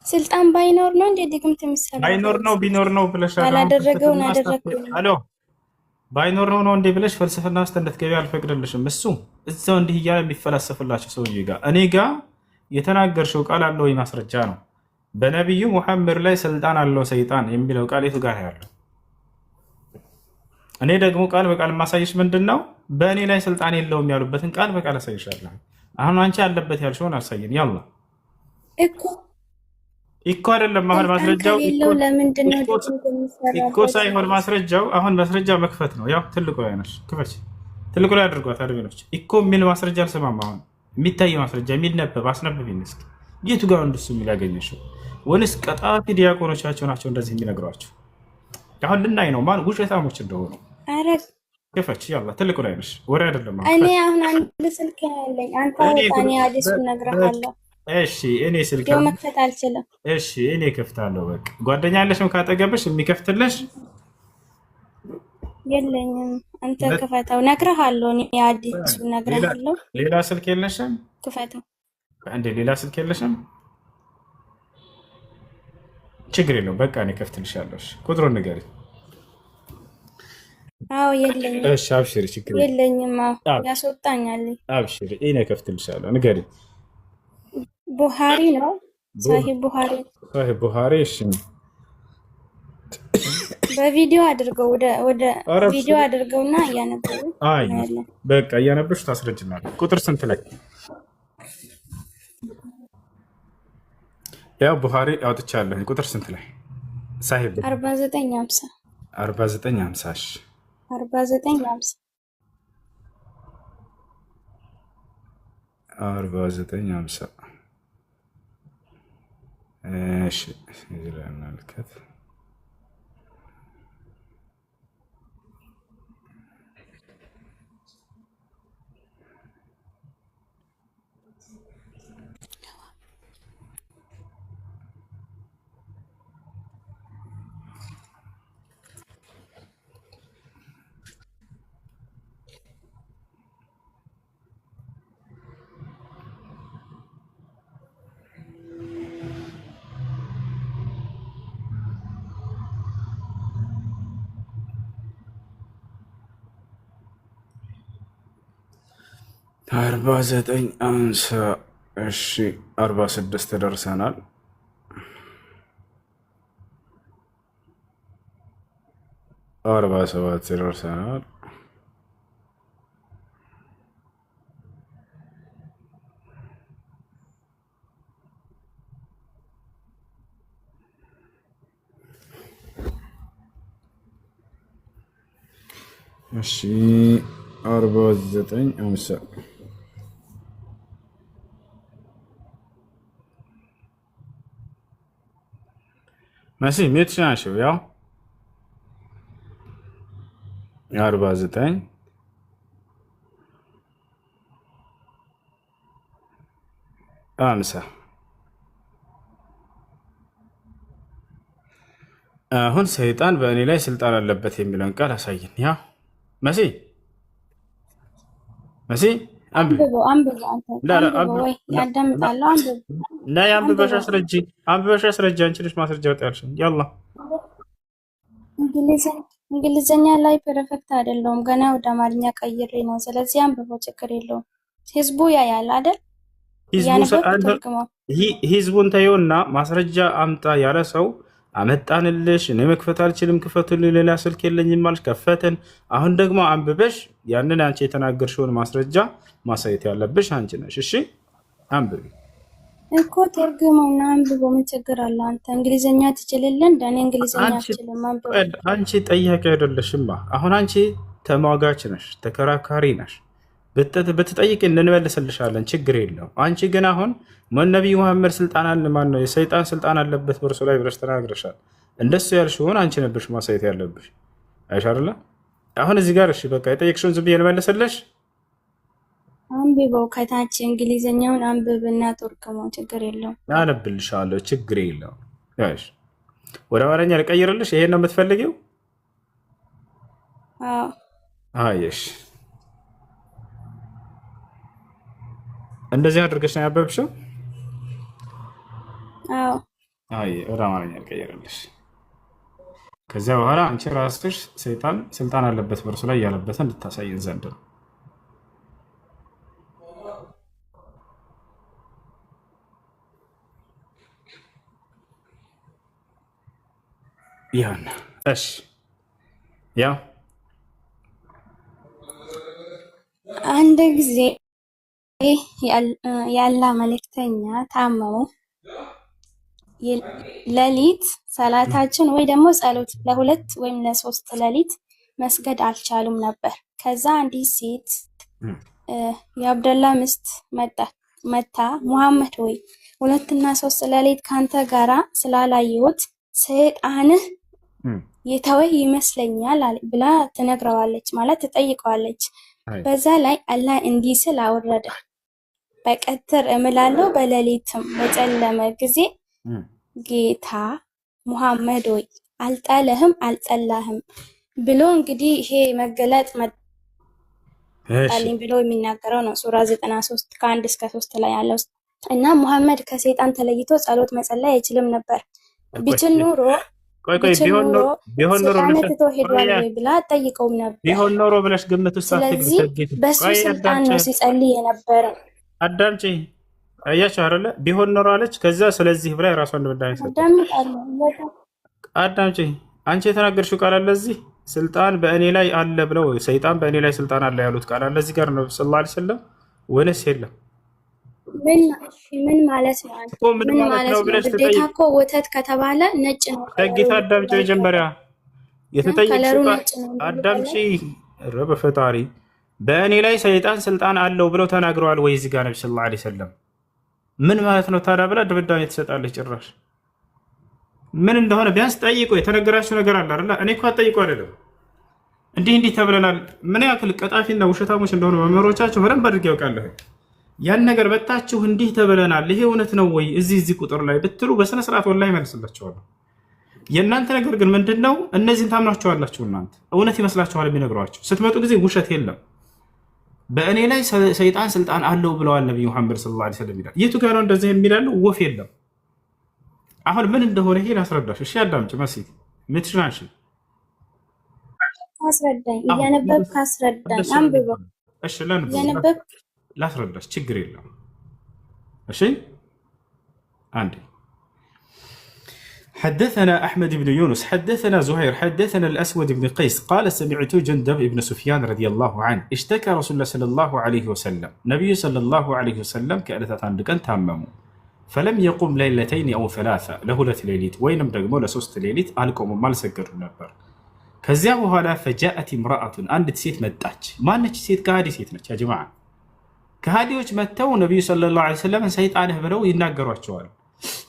ስልጣን ባይኖር ነው እንዴ ድግምት ባይኖር የሚሰራበት? ነው ቢኖር ነው ብለሻል። አሁን ያላደረገውን ፍልስፍና ውስጥ አደረግኩ። hello ባይኖር ነው ነው እንዴ ብለሽ ፍልስፍና ውስጥ እንድትገቢ አልፈቅድልሽም። እሱ እዛው እንዲህ እያለ የሚፈላሰፍላቸው ሰውዬ ጋር እኔ ጋር የተናገርሽው ቃል አለው ወይ ማስረጃ ነው። በነቢዩ ሙሐመድ ላይ ስልጣን አለው ሰይጣን የሚለው ቃል የቱ ጋር ያለው? እኔ ደግሞ ቃል በቃል የማሳይሽ ምንድን ነው፣ በእኔ ላይ ስልጣን የለውም ያሉበትን ቃል በቃል አሳይሻለሁ። አሁን አንቺ ያለበት ያልሽውን አሳይን። ያላ እኮ ኢኮ አይደለም አሁን ስልጣን ማስረጃው ከሌለው ለምንድን ነው ኢኮ ድግምት ኢኮ የሚሰራበት? ሳይሆን ማስረጃው አሁን ማስረጃ መክፈት ነው። ያው ትልቁ ላይ ነሽ፣ ክፈች። ትልቁ ላይ አድርጓት admin ኦች። ኢኮ የሚል ማስረጃ አልሰማም። አሁን የሚታይ ማስረጃ የሚነበብ አስነብቢን እስኪ። የቱ ጋር እንደሱ የሚል ያገኘሽው? ወይንስ ቀጣፊ ዲያቆኖቻቸው ናቸው እንደዚህ የሚነግሯቸው? አሁን ልናይ ነው ማን ውሸታሞች እንደሆኑ። አረ ክፈች፣ ያላ ትልቁ ላይ ነሽ። ወሬ አይደለም አሁን እኔ ክፈች። አሁን አንድ ስልክ ነው ያለኝ። አንተ እኔ አውጣ፣ እኔ ሐዲሱን እነግርሃለሁ። እሺ እኔ ስልክ ቪዲዮ መክፈት አልችልም። እሺ እኔ ከፍታለሁ። በቃ ጓደኛ ያለሽም ካጠገብሽ የሚከፍትልሽ የለኝም። አንተ ክፈተው፣ እነግርሃለሁ። እኔ ሐዲሱን ሌላ እነግርሃለሁ። ሌላ ስልክ የለሽም ክፈተው። እንዴ? ሌላ ስልክ የለሽም? ችግር የለውም። በቃ እኔ ከፍትልሻለሁ። እሺ ቁጥሩን ንገሪኝ። አዎ የለኝም፣ እሺ አብሽሪ፣ ችግር የለውም። የለኝም። አዎ አብ ያስወጣኛል። አብሽሪ፣ እኔ ከፍትልሻለሁ። ንገሪኝ። ቡሃሪ ነው፣ ሳሂህ ቡሃሪ። ሳሂህ ቡሃሪ። እሺ በቪዲዮ አድርገው፣ ወደ ኧረ ቪዲዮ አድርገውና እያነበቡ አይ እናያለን። በቃ እያነበብሽ ታስረጅናለሽ። ቁጥር ስንት ላይ? ያው ቡሃሪ አውጥቻለሁ። ቁጥር ስንት ላይ? ሳሂህ 4950። 4950። እሺ 4950። 4950። እሺ እዚህ ላይ እንመልከት። 4950። እሺ 46 ደርሰናል። 47 ደርሰናል። እሺ 49:50። መሲ mute ሽን፣ ያው 49:50። አሁን ሰይጣን በእኔ ላይ ስልጣን አለበት የሚለውን ቃል አሳይን። ያ መሲ፣ መሲ አንብቢ። አንብበው፣ አንብበው፣ አንተ አንብበው ወይ ያዳምጣለሁ። አንብብ። ናይ አንብበሽ አንብበው። አስረጂ፣ አንብበሽ አስረጂ። አንቺ ነሽ ማስረጃ ወጣ ያልሽኝ። ያላ። እንግሊዘኛ ላይ perfect አይደለሁም፣ ገና ወደ አማርኛ ቀይሬ ነው። ስለዚህ አንብበው፣ ችግር የለውም። ህዝቡ ያያል አይደል? ህዝቡ እያነበብክ ተርጉመው። ህዝቡን ተይውና ማስረጃ አምጣ ያለ ሰው አመጣንልሽ። እኔ መክፈት አልችልም፣ ክፈቱልኝ፣ ሌላ ስልክ የለኝም አልሽ፣ ከፈትን። አሁን ደግሞ አንብበሽ ያንን አንቺ የተናገርሽውን ማስረጃ ማሳየት ያለብሽ አንቺ ነሽ። እሺ አንብቢ። እኮ ተርጉመውና አንብበው። ምን ችግር አለ? አንተ እንግሊዘኛ ትችልልን? እንደ እኔ እንግሊዘኛ አንቺ አልችልም። አንብበው። አንቺ ጠያቂ አይደለሽማ። አሁን አንቺ ተሟጋች ነሽ፣ ተከራካሪ ነሽ። ብትጠይቅ እንመልስልሻለን፣ ችግር የለውም። አንቺ ግን አሁን ነቢዩ መሐመድ ስልጣን አለ፣ ማን ነው የሰይጣን ስልጣን አለበት በእርሱ ላይ ብለሽ ተናግረሻል። እንደሱ ያልሽውን አንቺ ነበርሽ ማሳየት ያለብሽ። አይሽ አይደለ? አሁን እዚህ ጋር እሺ፣ በቃ የጠየቅሽውን ዝም ብዬ ልመልስልሽ። አንብበው፣ ከታች እንግሊዘኛውን አንብብና ተርጉመው። ችግር የለውም። አነብልሻለሁ፣ ችግር የለውም። እሺ፣ ወደ አማርኛ ልቀይርልሽ። ይሄን ነው የምትፈልጊው? አዎ። አየሽ፣ እንደዚህ አድርገሽ ነው ያበብሽው። አዎ። አይ፣ ወደ አማርኛ ልቀይርልሽ። ከዚያ በኋላ አንቺ ራስሽ ሰይጣን ስልጣን አለበት በእርሱ ላይ ያለበትን እንድታሳይን ዘንድ ነው። ይሁን፣ እሺ፣ ያው አንድ ጊዜ የአላህ መልእክተኛ ታመሙ። ሌሊት ሰላታችን ወይ ደግሞ ጸሎት ለሁለት ወይም ለሶስት ሌሊት መስገድ አልቻሉም ነበር። ከዛ አንዲት ሴት የአብደላ ሚስት መታ ሙሐመድ ወይ፣ ሁለትና ሶስት ሌሊት ካንተ ጋራ ስላላየሁት ሰይጣንህ የተወህ ይመስለኛል ብላ ትነግረዋለች፣ ማለት ትጠይቀዋለች። በዛ ላይ አላህ እንዲህ ስል አወረደ፣ በቀትር እምላለሁ በሌሊትም በጨለመ ጊዜ ጌታ ሙሐመድ ሆይ አልጠለህም አልጠላህም ብሎ እንግዲህ ይሄ መገለጥ መጣልኝ ብሎ የሚናገረው ነው። ሱራ 93 ከ1 እስከ 3 ላይ ያለው እና ሙሐመድ ከሰይጣን ተለይቶ ጸሎት መጸለይ አይችልም ነበር። ቢችል ኑሮ ቆይ ቆይ ቢችል ቢሆን ኑሮ ቢሆን ኖሮ ሰይጣን ብለሽ ትቶ ሄዷል ወይ ብላ ጠይቀውም ነበር። ቢሆን ኖሮ ብለሽ ግምት ውስጥ አትግቢ። ስለዚህ በሱ ቆይ ስልጣን አዳምጪ ነው ሲጸልይ የነበረው። አዳምጪ። አያቸው አይደለ? ቢሆን ኖሮ አለች። ከዛ ስለዚህ ብላ የራሷን ድምዳሜ ሰጠች። አዳምጣለሁ። አዳምጪ። አንቺ የተናገርሽው ቃል አለ እዚህ ስልጣን በእኔ ላይ አለ ብለው፣ ሰይጣን በእኔ ላይ ስልጣን አለ ያሉት ቃል አለ እዚህ ጋር ነው ሰለላሁ ዐለይሂ ወሰለም ወይንስ የለም? ምን እሺ፣ ምን ማለት ነው? እኮ ምን ምን ማለት ማለት ነው ነው? ብለሽ ግዴታ ትጠይቅ እኮ ወተት ከተባለ ነጭ ነው ደግታ ከለሩ። አዳምጪ። መጀመሪያ የተጠየቅሽው ከለሩ ቃል ነጭ ነው አዳምጪ። ኧረ በፈጣሪ፣ በእኔ ላይ ሰይጣን ስልጣን አለው ብለው ተናግረዋል ወይ እዚህ ጋር ነቢ ሰለላሁ ዐለይሂ ወሰለም? ምን ማለት ነው ታዲያ ብላ ድምዳሜ ትሰጣለች። ጭራሽ ምን እንደሆነ ቢያንስ ጠይቆ የተነገራችሁ ነገር አለ አይደለ? እኔ እኮ አትጠይቁ አይደለም፣ እንዲህ እንዲህ ተብለናል። ምን ያክል ቀጣፊና ውሸታሞች እንደሆኑ መምህሮቻችሁ በደንብ አድርጌ ያውቃለሁ። ያን ነገር በታችሁ እንዲህ ተብለናል፣ ይሄ እውነት ነው ወይ እዚህ እዚህ ቁጥር ላይ ብትሉ በስነ ስርዓት ወላሂ እመልስላችኋለሁ። የእናንተ ነገር ግን ምንድን ነው? እነዚህን ታምናቸዋላችሁ። እናንተ እውነት ይመስላችኋል የሚነግሯቸው። ስትመጡ ጊዜ ውሸት የለም። በእኔ ላይ ሰይጣን ስልጣን አለው ብለዋል ነቢዩ ሙሐመድ ሰለላሁ ዐለይሂ ወሰለም ይላል። የቱ ጋር ነው እንደዚህ የሚላሉ? ወፍ የለም። አሁን ምን እንደሆነ ይሄ ላስረዳሽ። እሺ አዳምጪ። መሲ ምትሽን አንሺ። አስረዳኝ፣ እያነበብክ አስረዳኝ። አንብበው። እሺ ላንብብ፣ እያነበብክ ላስረዳሽ፣ ችግር የለም። እሺ አንዴ። حدثنا أحمد بن يونس حدثنا زهير حدثنا الأسود بن قيس قال سمعت جندب بن سفيان رضي الله عنه اشتكى رسول الله صلى الله عليه وسلم ነቢዩ صلى الله عليه وسلم ከዕለታት አንድ ቀን ታመሙ። فلم يقم ليلتين أو ثلاثة፣ ለሁለት ሌሊት ወይንም ደግሞ ለሶስት ሌሊት አልቆሙም፣ አልሰገዱም ነበር። ከዚያ በኋላ فجاءت امرأة አንዲት ሴት መጣች። ማነች ሴት? ከሃዲ ሴት ነች። يا جماعة ከሃዲዎች መጥተው ነቢዩ صلى الله عليه وسلم ሰይጣንህ ብለው ይናገሯቸዋል።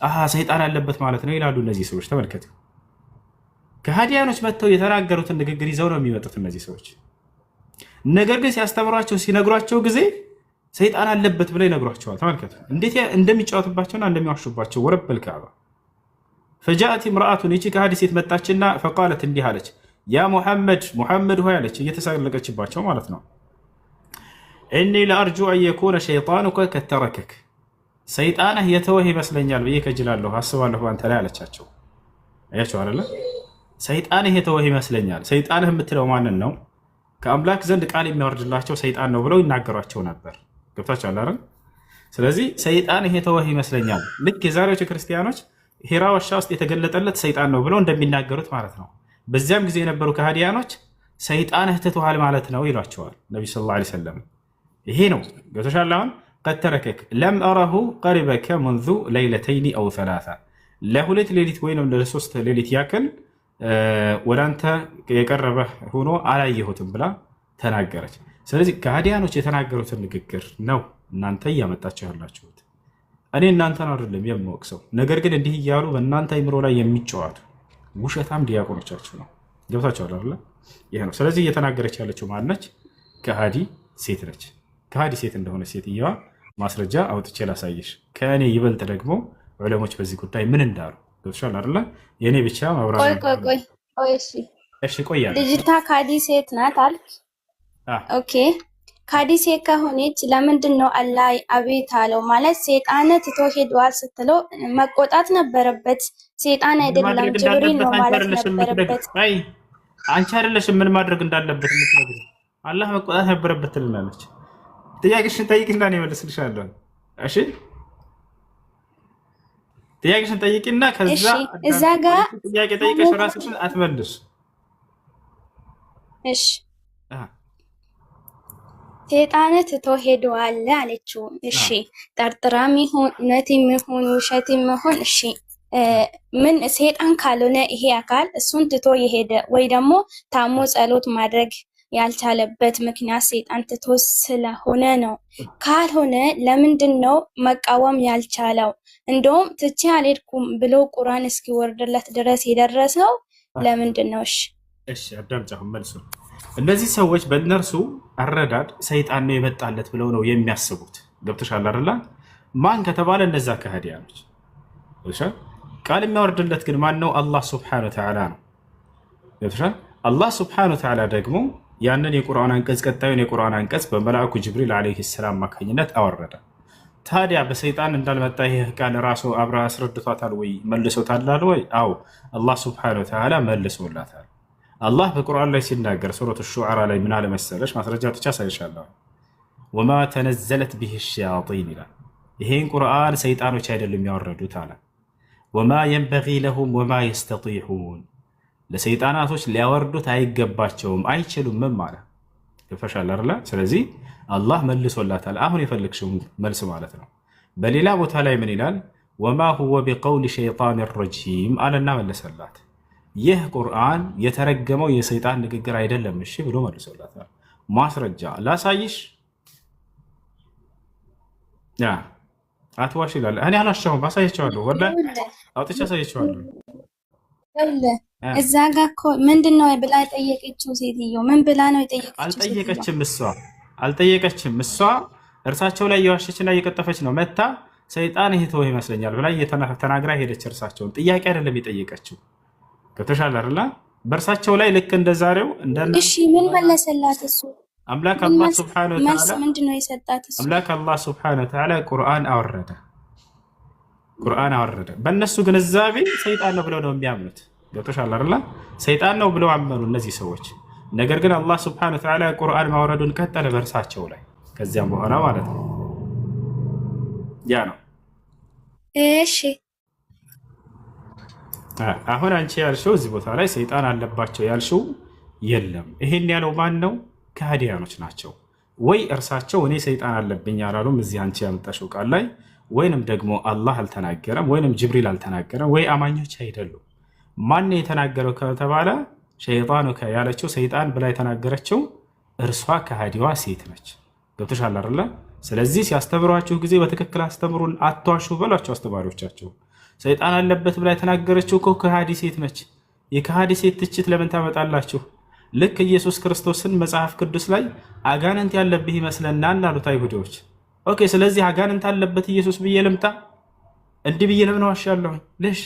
አሃ ሰይጣን አለበት ማለት ነው ይላሉ እነዚህ ሰዎች። ተመልከቱ፣ ከሃዲያኖች መጥተው የተናገሩትን ንግግር ይዘው ነው የሚመጡት እነዚህ ሰዎች። ነገር ግን ሲያስተምሯቸው ሲነግሯቸው ጊዜ ሰይጣን አለበት ብለው ይነግሯቸዋል። ተመልከቱ እንዴት እንደሚጫወቱባቸውና እንደሚዋሹባቸው። ورب الكعبة فجاءت امرأة ይቺ ከሃዲ ሴት መጣችና فقالت እንዲህ አለች፣ يا محمد ሙሐመድ ሆይ አለች፣ እየተሳለቀችባቸው ማለት ነው። إني لأرجو أن يكون شيطانك قد تركك ሰይጣንህ የተወህ ይመስለኛል ብዬ ከጅላለሁ አስባለሁ በአንተ ላይ አለቻቸው። አያቸው አይደለ? ሰይጣንህ የተወህ ይመስለኛል። ሰይጣንህ የምትለው ማንን ነው? ከአምላክ ዘንድ ቃል የሚያወርድላቸው ሰይጣን ነው ብለው ይናገሯቸው ነበር። ገብታችኋል አይደል? ስለዚህ ሰይጣንህ የተወህ ይመስለኛል። ልክ የዛሬዎቹ ክርስቲያኖች ሂራ ዋሻ ውስጥ የተገለጠለት ሰይጣን ነው ብለው እንደሚናገሩት ማለት ነው። በዚያም ጊዜ የነበሩ ከሃዲያኖች ሰይጣንህ ትቶሃል ማለት ነው ይሏቸዋል ነቢ صلى الله عليه وسلم። ይሄ ነው ገብቶሻል። አሁን قد تركك لم أره قربك منذ ليلتين أو ثلاثة ለሁለት ሌሊት ወይም ለሶስት ሌሊት ያክል ወደ አንተ የቀረበ ሆኖ አላየሁትም ብላ ተናገረች። ስለዚህ ከሃዲያኖች የተናገሩትን ንግግር ነው እናንተ እያመጣችሁ ያላችሁት። እኔ እናንተን አይደለም የምወቅሰው፣ ነገር ግን እንዲህ እያሉ በእናንተ አይምሮ ላይ የሚጫወቱ ውሸታም ዲያቆኖቻችሁ ነው። ገብታችኋል አይደለ? ይሄ ነው። ስለዚህ እየተናገረች ያለችው ማነች? ከሃዲ ሴት ነች። ከሃዲ ሴት እንደሆነ ሴትየዋ ማስረጃ አውጥቼ ላሳይሽ። ከእኔ ይበልጥ ደግሞ ዑለሞች በዚህ ጉዳይ ምን እንዳሉ ገብቶሻል አይደለ? የእኔ ብቻ ቆይ ማብራሪያ። ቆይ ቆይ ቆይ፣ እሺ እሺ ቆያለሁ። ልጅቷ ካዲ ሴት ናት አልክ። Okay ካዲ ሴት ከሆነች ለምንድን ነው አላህ አቤት አለው? ማለት ሴጣን ትቶ ሄዷል ስትለው መቆጣት ነበረበት። ሴጣን ምን አይደለም ማድረግ ጅብሪል እንዳለበት ነው አንቺ ማለት አይደለሽም የምትነግሪው። ነበረበት። አይ አንቺ አይደለሽም ምን ማድረግ እንዳለበት የምትነግሪው። አላህ መቆጣት ነበረበት ትልናለች። ጥያቄሽን ጠይቂና እኔ እመልስልሻለሁ። እሺ ጥያቄሽን ጠይቂና ከዛ እሺ እዛ ጋ ጥያቄ ጠይቀሽ ራስሽን አትመልስ። እሺ ሴጣን ትቶ ሄዷል አለችው። እሺ ጠርጥራም ይሁን እውነትም ይሁን ውሸትም ይሁን እሺ ምን ሴጣን ካልሆነ ይሄ አካል እሱን ትቶ የሄደ ወይ ደግሞ ታሞ ጸሎት ማድረግ ያልቻለበት ምክንያት ሴጣን ትቶ ስለሆነ ነው። ካልሆነ ለምንድን ነው መቃወም ያልቻለው? እንደውም ትቼ አልሄድኩም ብሎ ቁርአን እስኪወርድለት ድረስ የደረሰው ለምንድን ነው? እሺ እሺ አዳምጪ፣ አሁን መልሱ። እነዚህ ሰዎች በእነርሱ አረዳድ ሰይጣን ነው የመጣለት ብለው ነው የሚያስቡት። ገብቶሻል አይደለ? ማን ከተባለ እነዛ ከሃዲያኖች። ገብቶሻል? ቃል የሚያወርድለት ግን ማን ነው? አላህ سبحانه وتعالى ነው። ገብቶሻል? አላህ سبحانه وتعالى ደግሞ ያንን የቁርአን አንቀጽ ቀጣዩን የቁርአን አንቀጽ በመልአኩ ጅብሪል عليه السلام አማካኝነት አወረደ። ታዲያ በሰይጣን እንዳልመጣ ይህ ቃል ራሱ አብራ አስረድቷታል ወይ መልሶታል ወይ? አዎ አላህ سبحانه وتعالى መልሶላታል። አላህ በቁርአን ላይ ሲናገር ሱረቱ ሹዓራ ላይ ምን አለ መሰለሽ? ማስረጃ ብቻ አሳይሻለሁ። وما تنزلت به الشياطين ይላል። ይሄን ቁርአን ሰይጣኖች አይደሉም ያወረዱት አለ። وما ينبغي لهم وما يستطيعون ለሰይጣናቶች ሊያወርዱት አይገባቸውም አይችሉምም አለ። ገብቶሻል አይደለ? ስለዚህ አላህ መልሶላታል። አሁን የፈለግሽውን መልስ ማለት ነው። በሌላ ቦታ ላይ ምን ይላል? وما هو بقول شيطان رجيم አለና መለሰላት። ይህ ቁርአን የተረገመው የሰይጣን ንግግር አይደለም እሺ ብሎ መልሶላታል። ማስረጃ ላሳይሽ። ያ አትዋሽ ይላል። እኔ አላሻሁም፣ አሳይቼዋለሁ። ወላሂ አውጥቼ አሳይቼዋለሁ። ይኸውልህ እዛ ጋ እኮ ምንድን ነው ብላ የጠየቀችው ሴትዮ? ምን ብላ ነው የጠየቀችው ሴትዮ? አልጠየቀችም። እሷ አልጠየቀችም። እሷ እርሳቸው ላይ እየዋሸችና እየቀጠፈች ነው። መታ ሰይጣን ይሄ ተወው ይመስለኛል ብላ ተናግራ ሄደች። እርሳቸውን ጥያቄ አይደለም የጠየቀችው። ገብቶሻል አይደለ? በእርሳቸው ላይ ልክ እንደ ዛሬው እንደ እሺ ምን መለሰላት እሱ? አምላክ ምን አላህ መልስ سبحانه መልስ وتعالى ምንድን ነው የሰጣት እሱ? አምላክ አላህ سبحانه وتعالى ቁርአን አወረደ። ቁርአን አወረደ። በእነሱ ግንዛቤ ሰይጣን ነው ብለው ነው የሚያምኑት። ገብቶሻል አይደለ? ሰይጣን ነው ብለው አመኑ እነዚህ ሰዎች። ነገር ግን አላህ سبحانه وتعالى ቁርአን ማውረዱን ቀጠለ በእርሳቸው ላይ ከዚያም በኋላ ማለት ነው። ያ ነው። እሺ አሁን አንቺ ያልሽው እዚህ ቦታ ላይ ሰይጣን አለባቸው ያልሽው የለም። ይሄን ያለው ማን ነው? ከሃዲያኖች ናቸው። ወይ እርሳቸው እኔ ሰይጣን አለብኝ አላሉም እዚህ አንቺ ያመጣሽው ቃል ላይ፣ ወይንም ደግሞ አላህ አልተናገረም፣ ወይንም ጅብሪል አልተናገረም፣ ወይ አማኞች አይደሉም። ማን የተናገረው ከተባለ شيطانك ያለችው ሰይጣን ብላ የተናገረችው እርሷ ከሃዲዋ ሴት ነች። ገብቶሻል አይደለ? ስለዚህ ሲያስተምሯችሁ ጊዜ በትክክል አስተምሩን፣ አትዋሹ በሏቸው አስተማሪዎቻችሁ። ሰይጣን አለበት ብላ የተናገረችው እኮ ከሃዲ ሴት ነች። የከሃዲ ሴት ትችት ለምን ታመጣላችሁ? ልክ ኢየሱስ ክርስቶስን መጽሐፍ ቅዱስ ላይ አጋንንት ያለብህ ይመስለናል አሉት አይሁዶች። Okay፣ ስለዚህ አጋንንት አለበት ኢየሱስ ብዬ ልምጣ? እንዲህ ብዬ ለምን ዋሻለሁኝ? ልሽ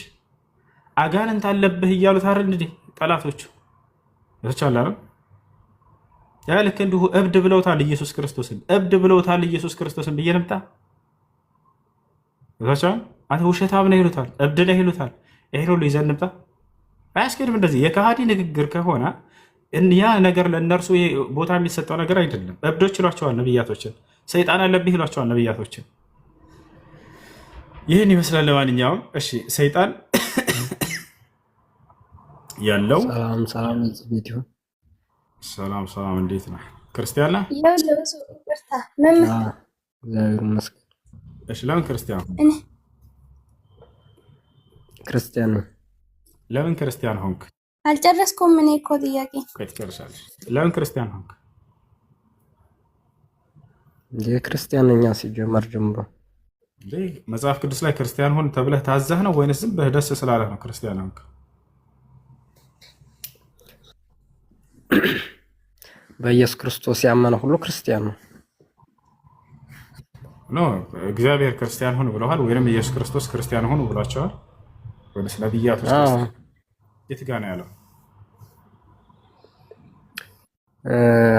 አጋንንት አለብህ እያሉት አይደል እንዴ ጠላቶቹ? ገብቶሻል አይደል? ያ ልክ እንዲሁ እብድ ብለውታል ኢየሱስ ክርስቶስን፣ እብድ ብለውታል ኢየሱስ ክርስቶስን ብዬ ልምጣ? ገብቶሻል? አንተ ውሸታም ነህ ይሉታል፣ እብድ ነህ ይሉታል። ይሄን ሁሉ ይዘን እንምጣ? አያስኬድም። እንደዚህ የከሃዲ ንግግር ከሆነ ያ ነገር ለእነርሱ ቦታ የሚሰጠው ነገር አይደለም። እብዶች ይሏቸዋል ነብያቶችን፣ ሰይጣን አለብህ ይሏቸዋል ነብያቶችን። ይህን ይመስላል። ለማንኛውም እሺ፣ ሰይጣን ያለው ሰላም ሰላም፣ ለዚህ ቤት ይሁን። ሰላም ሰላም፣ እንዴት ነህ? ክርስቲያን ነህ? ይኸውልህ እሱ ይቅርታ መምህር እግዚአብሔር ይመስገን። እሺ፣ ለምን ክርስቲያን ሆንክ? እኔ ክርስቲያን ነው። ለምን ክርስቲያን ሆንክ? አልጨረስኩም። እኔ እኮ ጥያቄ ቆይ ትጨርሳለሽ። ለምን ክርስቲያን ሆንክ? የክርስቲያን ነኛ ሲጀመር ጀምሮ። እንዴ፣ መጽሐፍ ቅዱስ ላይ ክርስቲያን ሁን ተብለህ ታዘህ ነው ወይንስ ዝም ብለህ ደስ ስላለህ ነው ክርስቲያን ሆንክ? በኢየሱስ ክርስቶስ ያመነ ሁሉ ክርስቲያን ነው። No፣ እግዚአብሔር ክርስቲያን ሁን ብለዋል ወይንም ኢየሱስ ክርስቶስ ክርስቲያን ሁኑ ብሏቸዋል ወይንስ ነቢያቶች ክርስቲያን? የት ጋ ነው ያለው?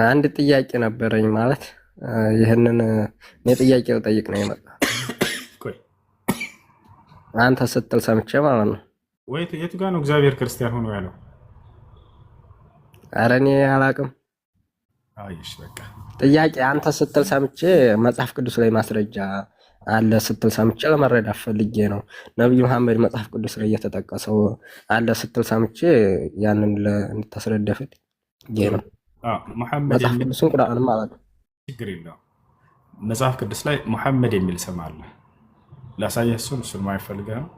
አንድ ጥያቄ ነበረኝ ማለት ይህንን እኔ ጥያቄ ልጠይቅ ነው የመጣ ቆይ አንተ ስትል ሰምቼ ማለት ነው። ወይ የቱ ጋ ነው እግዚአብሔር ክርስቲያን ሁኑ ያለው? ኧረ እኔ አላቅም። አይሽ በቃ ጥያቄ አንተ ስትል ሰምቼ መጽሐፍ ቅዱስ ላይ ማስረጃ አለ ስትል ሰምቼ ለመረዳት ፈልጌ ነው። ነቢዩ መሐመድ መጽሐፍ ቅዱስ ላይ እየተጠቀሰው አለ ስትል ሰምቼ ያንን እንድታስረዳ ፈልጌ ጥሩ ነው። ሙሐመድ መጽሐፍ የሚል ቅዱስን ቁርአንም አላውቅም። ችግር የለውም። መጽሐፍ ቅዱስ ላይ ሙሐመድ የሚል ስም አለ። ላሳየህ እሱን ማይፈልገህ ነው።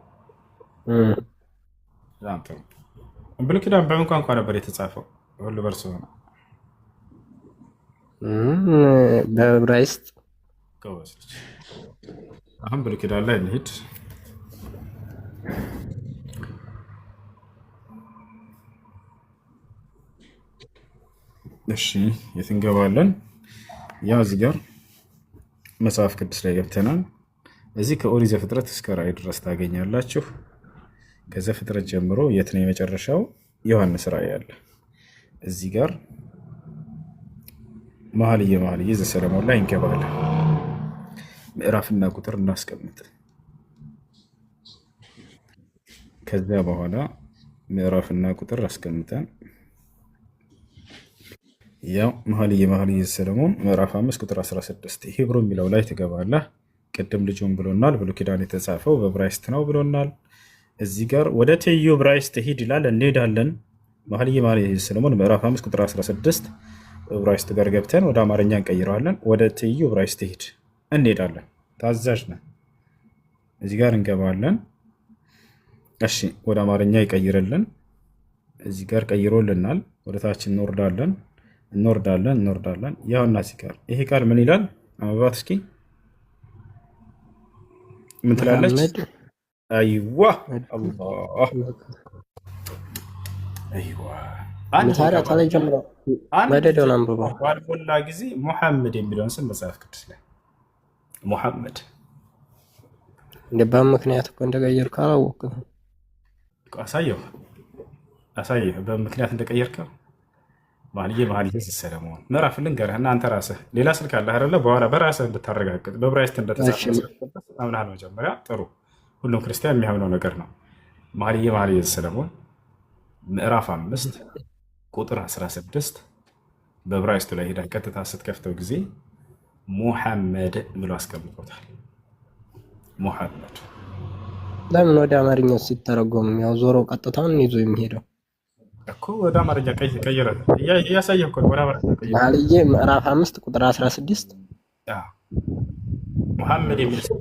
በጣም ጥሩ። ብሉይ ኪዳን በምን ቋንቋ ነበር የተጻፈው? ሁሉ በእርሱ ሆነ። በዕብራይስጥ። ጎበዝ ልጅ። አሁን ብሉይ ኪዳን ላይ እንሂድ። እሺ የት እንገባለን? ያው እዚህ ጋር መጽሐፍ ቅዱስ ላይ ገብተናል። እዚህ ከኦሪት ዘፍጥረት እስከ ራእይ ድረስ ታገኛላችሁ። ከዘፍጥረት ጀምሮ የት ነው የመጨረሻው? ዮሐንስ ራእይ አለ። እዚህ ጋር መኃልየ መኃልይ ዘሰሎሞን ላይ እንገባለን። ምዕራፍና ቁጥር እናስቀምጥ። ከዚያ በኋላ ምዕራፍና ቁጥር አስቀምጠን ያው መኃልየ መኃልይ ዘሰሎሞን ምዕራፍ 5 ቁጥር 16 Hebrew የሚለው ላይ ትገባለህ። ቅድም ልጁን ብሎናል። ብሉይ ኪዳን የተጻፈው በዕብራይስጥ ነው ብሎናል። እዚህ ጋር ወደ ትይዩ ዕብራይስጥ ሂድ ይላል። እንሄዳለን። መኃልየ መኃልይ ዘሰሎሞን ምዕራፍ 5 ቁጥር 16 ዕብራይስጥ ጋር ገብተን ወደ አማርኛ እንቀይረዋለን። ወደ ትይዩ ዕብራይስጥ ሂድ እንሄዳለን። ታዛዥ ነን። እዚህ ጋር እንገባለን። እሺ ወደ አማርኛ ይቀይርልን። እዚህ ጋር ቀይሮልናል። ወደ ታች እንወርዳለን፣ እንወርዳለን፣ እንወርዳለን። ያውና እዚህ ጋር ይሄ ቃል ምን ይላል? አንብባት እስኪ ምን ትላለች? መሐመድ። أيوه الله أيوه። አንድ ታዲያ ደቂቃ ታላይ ጀምሮ አንድ መደዳውን አንብበው። ባልሞላ ጊዜ ሙሐመድ የሚለውን ስም መጽሐፍ ቅዱስ ላይ ሙሐመድ እንደ በምክንያት እኮ እንደቀየርከው አላወቅም። አሳየው አሳየህ በምክንያት እንደቀየርከው። መኃልየ መኃልየ ዘሰሎሞን ምዕራፍ ልንገርህ እና አንተ ራስህ ሌላ ስልክ አለህ አይደለ? በኋላ በራስህ እንድታረጋግጥ በዕብራይስጥ እንደተጻፈ አምናሃል። መጀመሪያ ጥሩ፣ ሁሉም ክርስቲያን የሚያምነው ነገር ነው። መኃልየ መኃልየ ዘሰሎሞን ምዕራፍ 5 ቁጥር 16 በዕብራይስጡ ላይ ሄዳ ቀጥታ ስትከፍተው ጊዜ ሙሐመድ ብሎ አስቀምጦታል። ሙሐመድ። ለምን ወደ አማርኛው ሲተረጎም ያው ዞሮ ቀጥታውን ይዞ የሚሄደው? እኮ ወደ አማርኛ ቀይረ እያሳየህ እኮ ነው። ወደ አማርኛ ቀይረ። መኃልየ ምዕራፍ 5 ቁጥር 16። ሙሐመድ የሚል ስም።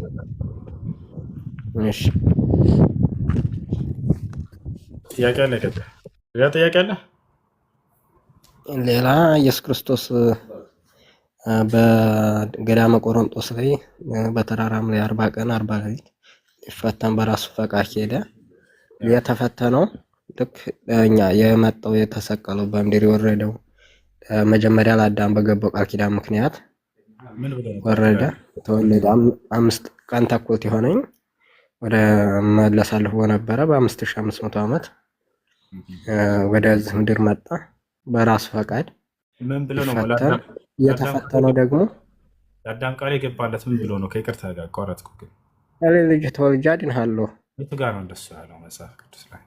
እሺ። ጥያቄ አለ? ኢትዮጵያ ሌላ ጥያቄ አለ? ሌላ ኢየሱስ ክርስቶስ በገዳመ ቆሮንጦስ ላይ በተራራም ላይ 40 ቀን 40 ሌሊት ሊፈተን በራሱ ፈቃድ ሄደ። የተፈተነው ልክ እኛ የመጣው የተሰቀለው በምድር የወረደው መጀመሪያ ለአዳም በገባው ቃል ኪዳን ምክንያት ምን ብሎ ነው ቃል ወረደ፣ ኪዳን? ተወለደ። 5 ቀን ተኩል የሆነኝ ወደ መለሳለሁ ነበረ በ5500 ዓመት ወደዚህ ምድር መጣ በራሱ ፈቃድ ምን ብሎ ነው ሊፈተን። የተፈተነው ደግሞ ለአዳም ቃል የገባለት ምን ብሎ ነው? ከይቅርታ ጋር አቋረጥኩ። ግን እኔ ልጅ ተወልጄ አድንሃለሁ። የቱ ጋር ነው እንደሱ ያለው መጽሐፍ ቅዱስ ላይ?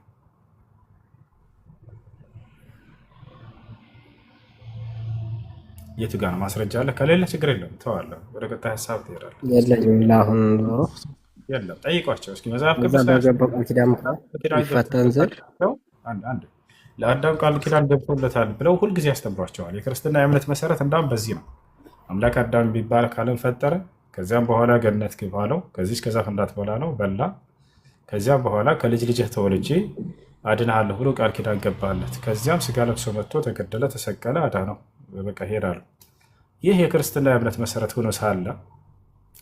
የቱ ጋር ነው? ማስረጃ አለ? ከሌለ ችግር የለም ተዋለሁ። ወደ ቀጣይ ሀሳብ ትሄዳለህ። የለኝም ለአሁን ዞሮ የለም ጠይቋቸው እስኪ መጽሐፍ እዛ ቅዱስ ላይ በገባው ቃል ኪዳን ምክንያት ኪዳን ይፈተን ዘንድ ገብቶላቸው አንድ አንድ ለአዳም ቃል ኪዳን ገብቶለታል ብለው ሁልጊዜ ያስተምሯቸዋል። የክርስትና የእምነት መሰረት እንዳውም በዚህ ነው። አምላክ አዳም ቢባል ካለም ፈጠረ። ከዚያም በኋላ ገነት ግባ አለው። ከዚች ከዛፍ እንዳትበላ ነው በላ። ከዚያም በኋላ ከልጅ ልጅህ ተወልጄ አድንሃለሁ ብሎ ቃል ኪዳን ገባለት። ከዚያም ስጋ ለብሶ መጥቶ ተገደለ፣ ተሰቀለ፣ አዳነው። በቃ ሄዳሉ። ይህ የክርስትና የእምነት መሰረት ሆኖ ሳለ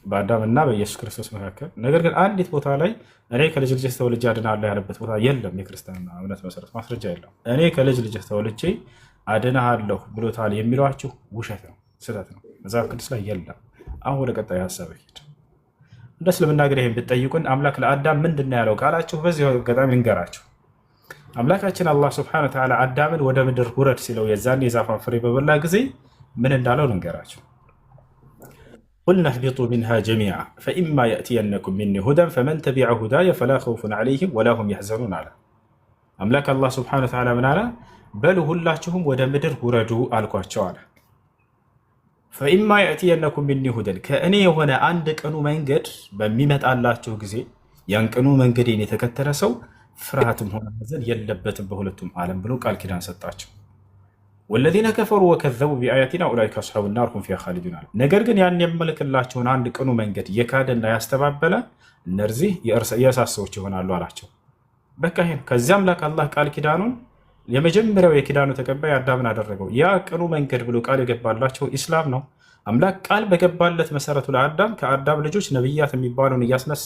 በአዳምና በኢየሱስ ክርስቶስ መካከል ነገር ግን አንዲት ቦታ ላይ እኔ ከልጅ ልጅህ ተወልጄ አድንሃለሁ ያለበት ቦታ የለም። የክርስትና እምነት መሰረት ማስረጃ የለም። እኔ ከልጅ ልጅህ ተወልጄ አድንሃለሁ ብሎታል የሚሏችሁ ውሸት ነው፣ ስህተት ነው። መጽሐፍ ቅዱስ ላይ የለም። አሁን ወደ ቀጣዩ ሀሳብ ሄድ። እንደ እስልምና ግን ይህን ብትጠይቁን አምላክ ለአዳም ምንድን ነው ያለው ካላችሁ በዚህ አጋጣሚ ልንገራችሁ። አምላካችን አላህ ስብሐነ ወተዓላ አዳምን ወደ ምድር ውረድ ሲለው የዛን የዛፏን ፍሬ በበላ ጊዜ ምን እንዳለው ልንገራችሁ። قلنا اهبطوا منها جميعا فإما يأتينكم مني هدى فمن تبع هداي فلا خوف عليهم ولا هم يحزنون አለ። አምላክ አላህ ስብሐነ ወተዓላ ምን አለ? በሉ ሁላችሁም ወደ ምድር ውረዱ አልኳቸው አለ። فإما يأتينكم مني هدى ከእኔ የሆነ አንድ ቅኑ መንገድ በሚመጣላችሁ ጊዜ ያን ቅኑ መንገዴን የተከተለ ሰው ፍርሃትም ሆነ ሐዘን የለበትም በሁለቱም ዓለም ብሎ ቃል ኪዳን ሰጣቸው። والذين كفروا وكذبوا بآياتنا أولئك أصحاب النار هم فيها خالدون አለ። ነገር ግን ያን የምልክላቸውን አንድ ቅኑ መንገድ የካደና ያስተባበለ እነዚህ የእሳት ሰዎች ይሆናሉ አላቸው። በቃ ይሄ ነው። ከዚያም አምላክ አላህ ቃል ኪዳኑን የመጀመሪያው የኪዳኑ ተቀባይ አዳምን አደረገው። ያ ቅኑ መንገድ ብሎ ቃል የገባላቸው ኢስላም ነው። አምላክ ቃል በገባለት መሰረቱ ለአዳም ከአዳም ልጆች ነቢያት የሚባለውን እያስነሳ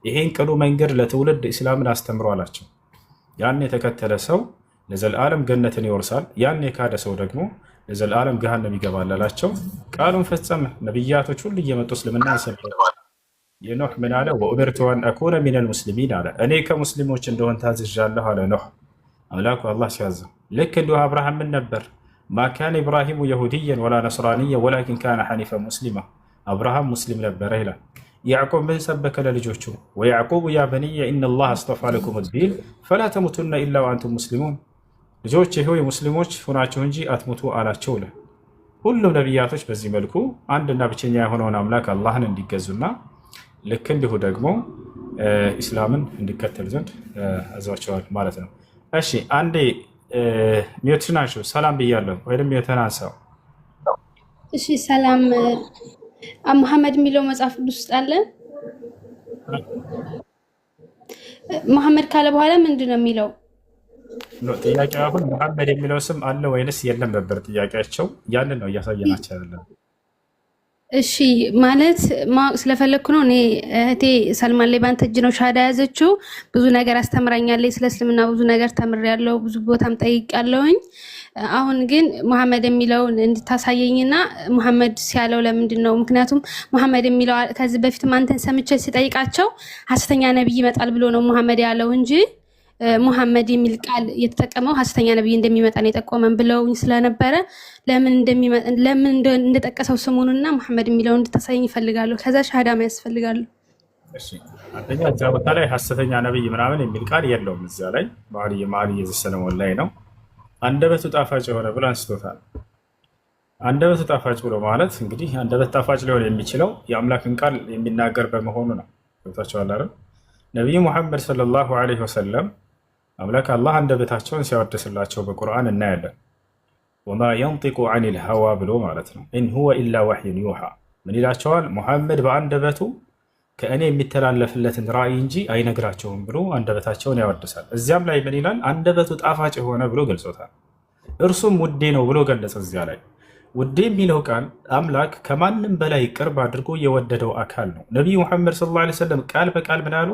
ይሄን ቅኑ መንገድ ለትውልድ ኢስላምን አስተምሮ አላቸው። ያን የተከተለ ሰው ለዘላለም ገነትን ይወርሳል። ያን የካደ ሰው ደግሞ ለዘላለም ገሃነም ይገባል አላቸው። ቃሉን ፈጸመ። ነቢያቶች ሁሉ እየመጡ እስልምና ሰበኩ። የኖህ ምን አለ? وأمرت أن أكون من المسلمين አለ። እኔ ከሙስሊሞች እንደሆን ታዝዣለሁ አለ ኖህ። አምላኩ አላህ ሲያዘው ልክ እንዲሁ አብርሃም ምን ነበር? ما كان إبراهيم يهوديا ولا نصرانيا ولكن كان حنيفا مسلما፣ አብርሃም ሙስሊም ነበረ ይላል። ያዕቆብ ምን ሰበከ ለልጆቹ? ويعقوب يا بني إن الله اصطفى لكم الدين فلا تموتن إلا وأنتم مسلمون፣ ልጆች ሆይ ሙስሊሞች ሁናችሁ እንጂ አትሙቱ አላቸው። ሁሉም ነቢያቶች በዚህ መልኩ አንድና ብቸኛ የሆነውን አምላክ አላህን እንዲገዙና ልክ እንዲሁ ደግሞ ኢስላምን እንዲከተሉ ዘንድ አዟቸዋል ማለት ነው። እሺ አንዴ mute ሽን አንሺው። ሰላም ብያለሁ ወይም mute ን አንሳው። እሺ ሰላም። መሐመድ የሚለው መጽሐፍ ቅዱስ ውስጥ አለ። መሐመድ ካለ በኋላ ምንድን ነው የሚለው? No፣ ጥያቄው አሁን መሐመድ የሚለው ስም አለ ወይንስ የለም ነበር ጥያቄያቸው። ያንን ነው እያሳየናቸው ያለ። እሺ ማለት ማወቅ ስለፈለግኩ ነው። እኔ እህቴ ሰልማን ላይ ባንተ እጅ ነው ሻሃዳ ያዘችው። ብዙ ነገር አስተምራኛለች። ስለ እስልምና ብዙ ነገር ተምሬያለሁ፣ ብዙ ቦታም ጠይቄያለሁኝ። አሁን ግን መሐመድ የሚለውን እንድታሳየኝና መሐመድ ሲያለው ለምንድን ነው? ምክንያቱም መሐመድ የሚለው ከዚህ በፊትም አንተን ሰምቼ ሲጠይቃቸው ሐሰተኛ ነቢይ ይመጣል ብሎ ነው መሐመድ ያለው እንጂ ሙሐመድ የሚል ቃል የተጠቀመው ሐሰተኛ ነቢይ እንደሚመጣ ነው የጠቆመን ብለውኝ ስለነበረ ለምን እንደጠቀሰው ስሙንና ሙሐመድ የሚለውን እንድታሳየኝ ይፈልጋሉ። ከዛ ሻሃዳ መያዝ ይፈልጋሉ። እሺ አንደኛ እዚያ ቦታ ላይ ሐሰተኛ ነቢይ ምናምን የሚል ቃል የለውም። እዚያ ላይ መኃልየ ዘሰሎሞን ላይ ነው። አንደበቱ ጣፋጭ የሆነ ብሎ አንስቶታል። አንደበቱ ጣፋጭ ብሎ ማለት እንግዲህ አንደበት ጣፋጭ ሊሆን የሚችለው የአምላክን ቃል የሚናገር በመሆኑ ነው። ገብታችኋል አይደል? ነቢዩ ሙሐመድ ሰለላሁ ዐለይሂ ወሰለም አምላክ አላህ አንደበታቸውን ሲያወድስላቸው በቁርአን እናያለን። وما ينطق عن الهوى ብሎ ማለት ነው። إن هو إلا وحي يوحى ምን ይላቸዋል? ሙሐመድ በአንደበቱ ከእኔ የሚተላለፍለትን ራእይ እንጂ አይነግራቸውም ብሎ አንደበታቸውን ያወድሳል። እዚያም ላይ ምን ይላል? አንደበቱ ጣፋጭ የሆነ ብሎ ገልጾታል። እርሱም ውዴ ነው ብሎ ገለጸ። እዚያ ላይ ውዴ የሚለው ቃል አምላክ ከማንም በላይ ቅርብ አድርጎ የወደደው አካል ነው። ነቢዩ ሙሐመድ صلى الله عليه وسلم ቃል በቃል ምን አሉ?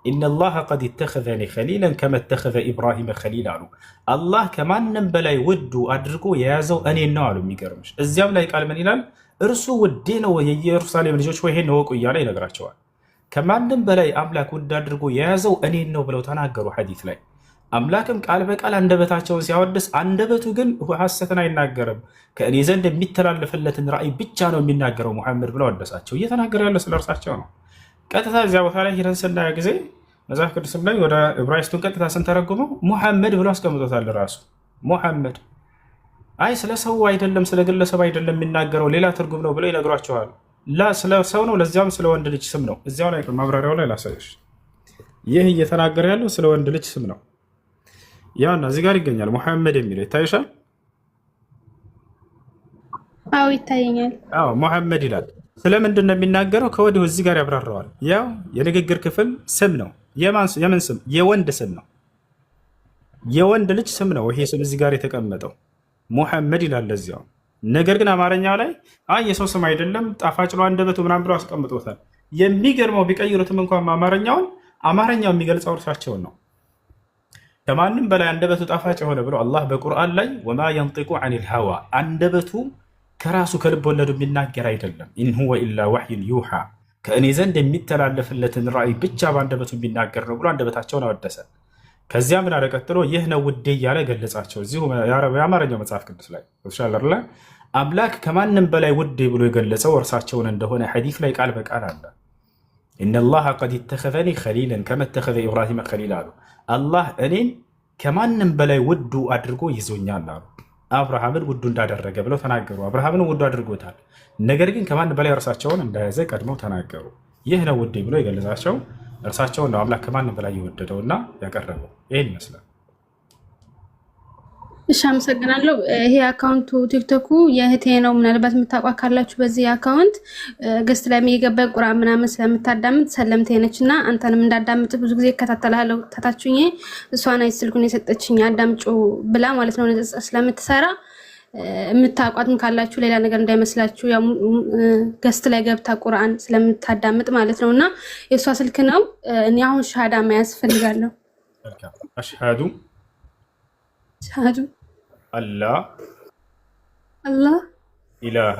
إن الله قد اتخذني خليلا كما اتخذ إبراهيم خليلا አሉ። አላህ ከማንም በላይ ውዱ አድርጎ የያዘው እኔን ነው አሉ። የሚገርምሽ እዚያም ላይ ቃል ምን ይላል? እርሱ ውዴ ነው፣ የኢየሩሳሌም ልጆች ወይ ይሄን እወቁ እያለ ይነግራቸዋል። ከማንም በላይ አምላክ ውድ አድርጎ የያዘው እኔን ነው ብለው ተናገሩ ሐዲስ ላይ። አምላክም ቃል በቃል አንደበታቸውን ሲያወድስ አንደበቱ ግን ሐሰትን አይናገርም፣ ከእኔ ዘንድ የሚተላለፍለትን ራእይ ብቻ ነው የሚናገረው ሙሐመድ ብለው አወደሳቸው። እየተናገረ ያለው ስለ እርሳቸው ነው። ቀጥታ እዚያ ቦታ ላይ ሂደን ስናየው ጊዜ መጽሐፍ ቅዱስም ላይ ወደ ዕብራይስጡን ቀጥታ ስንተረጉመው ሙሐመድ ብሎ አስቀምጦታል ራሱ ሙሐመድ። አይ ስለ ሰው አይደለም ስለ ግለሰብ አይደለም የሚናገረው ሌላ ትርጉም ነው ብለው ይነግሯቸዋል። لا ስለ ሰው ነው፣ ለዚያም ስለ ወንድ ልጅ ስም ነው። እዚያው ላይ ማብራሪያው ላይ ላሳየሽ። ይህ እየተናገረ ያለው ስለ ወንድ ልጅ ስም ነው። ያውና እዚህ ጋር ይገኛል ሙሐመድ የሚለው ይታይሻል። አዎ ይታየኛል። አዎ ሙሐመድ ይላል። ስለምንድን ነው የሚናገረው? ከወዲሁ እዚህ ጋር ያብራራዋል። ያው የንግግር ክፍል ስም ነው። የምን ስም? የወንድ ስም ነው። የወንድ ልጅ ስም ነው። ይሄ ስም እዚህ ጋር የተቀመጠው ሙሐመድ ይላል ለዚያው። ነገር ግን አማርኛው ላይ አይ የሰው ስም አይደለም ጣፋጭ ነው አንደበቱ ምናምን ብሎ አስቀምጦታል። የሚገርመው ቢቀይሩትም እንኳን አማርኛውን አማርኛው የሚገልጸው እርሳቸውን ነው። ከማንም በላይ አንደበቱ ጣፋጭ የሆነ ብሎ አላህ በቁርአን ላይ وما ينطق عن الهوى አንደበቱ ከራሱ ከልብ ወለዱ የሚናገር አይደለም። إن هو إلا وحي يوحى ከእኔ ዘንድ የሚተላለፍለትን ራእይ ብቻ በአንደበቱ የሚናገር ነው ብሎ አንደበታቸውን አወደሰ። ከዚያ ምን አለ ቀጥሎ ይህ ነው ውዴ እያለ ገለጻቸው። እዚሁ የአማርኛው መጽሐፍ ቅዱስ ላይ ሻለ አምላክ ከማንም በላይ ውዴ ብሎ የገለጸው እርሳቸውን እንደሆነ ሐዲስ ላይ ቃል በቃል አለ። إن الله قد اتخذني خليلا كما اتخذ إبراهيم خليلا አሉ። አላህ እኔን ከማንም በላይ ውዱ አድርጎ ይዞኛል አሉ። አብርሃምን ውዱ እንዳደረገ ብለው ተናገሩ። አብርሃምን ውዱ አድርጎታል። ነገር ግን ከማንም በላይ እርሳቸውን እንደያዘ ቀድመው ተናገሩ። ይህ ነው ውዴ ብሎ የገለጻቸው እርሳቸውን ነው። አምላክ ከማንም በላይ የወደደውና ያቀረበው ይህን ይመስላል። እሺ አመሰግናለሁ። ይሄ account ኡ ቲክቶኩ የእህቴ ነው። ምናልባት የምታውቋት ካላችሁ በዚህ account guest ላይ እየገባ ቁርአን ምናምን ስለምታዳምጥ ሰለምቴ ነች እና አንተንም እንዳዳምጥ ብዙ ጊዜ እከታተልሃለሁ። ታታችሁኝ እሷ ናት ስልኩን የሰጠችኝ አዳምጩ ብላ ማለት ነው። ንጽጽር ስለምትሰራ የምታውቋትም ካላችሁ ሌላ ነገር እንዳይመስላችሁ፣ ያው guest ላይ ገብታ ቁርአን ስለምታዳምጥ ማለት ነው። እና የእሷ ስልክ ነው። እኔ አሁን ሻሃዳ መያዝ ፈልጋለሁ። أشهد أشهد أن لا الله إله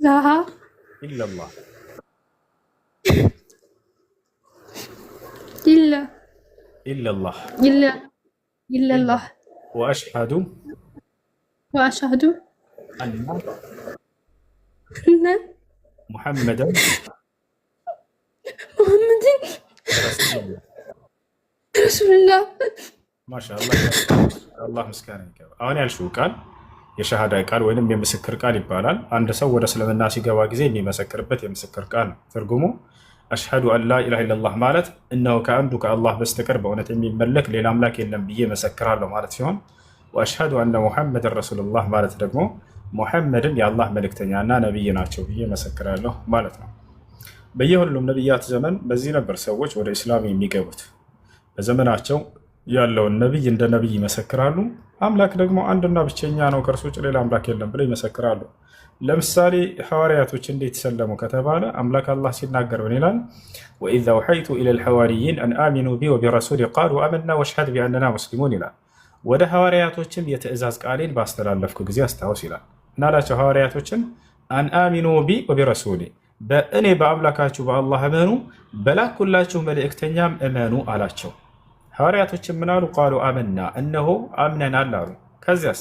إله إلا الله إلا إلا الله إلا الله وأشهد وأشهد أن أن محمدا محمدا رسول الله። رسول الله። ما شاء الله አላህ ምስጋና ይገባ። አሁን ያልሽው ቃል የሸሃዳ ቃል ወይንም የምስክር ቃል ይባላል። አንድ ሰው ወደ እስልምና ሲገባ ጊዜ የሚመሰክርበት የምስክር ቃል ነው። ትርጉሙ أشهد أن لا إله إلا الله ማለት እነሆ ከአንዱ ከአላህ በስተቀር በእውነት የሚመለክ ሌላ አምላክ የለም ብዬ መሰክራለሁ ማለት ሲሆን وأشهد أن محمدا رسول الله ማለት ደግሞ ሙሐመድም የአላህ መልእክተኛና ነቢይ ናቸው ብዬ መሰክራለሁ ማለት ነው። በየሁሉም ነቢያት ዘመን በዚህ ነበር ሰዎች ወደ ኢስላም የሚገቡት። በዘመናቸው ያለውን ነቢይ እንደ ነቢይ ይመሰክራሉ። አምላክ ደግሞ አንድና ብቸኛ ነው፣ ከእርሱ ውጭ ሌላ አምላክ የለም ብለው ይመሰክራሉ። ለምሳሌ ሐዋርያቶች እንዴት ሰለሙ ከተባለ አምላክ አላህ ሲናገር ምን ይላል? وإذ أوحيت إلى الحواريين أن آمنوا بي وبرسولي قالوا آمنا واشهد بأننا مسلمون ይላል። ወደ ሐዋርያቶችም የትእዛዝ ቃሌን ባስተላለፍኩ ጊዜ አስታውስ ይላል። እናላቸው ሐዋርያቶችን أن آمنوا بي وبرسولي በእኔ በአምላካችሁ በአላህ እመኑ፣ በላኩላችሁ መልእክተኛም እመኑ አላቸው። ሐዋርያቶችም ምናሉ? قالوا آمنا እነሆ አምነናል አሉ። ከዚያስ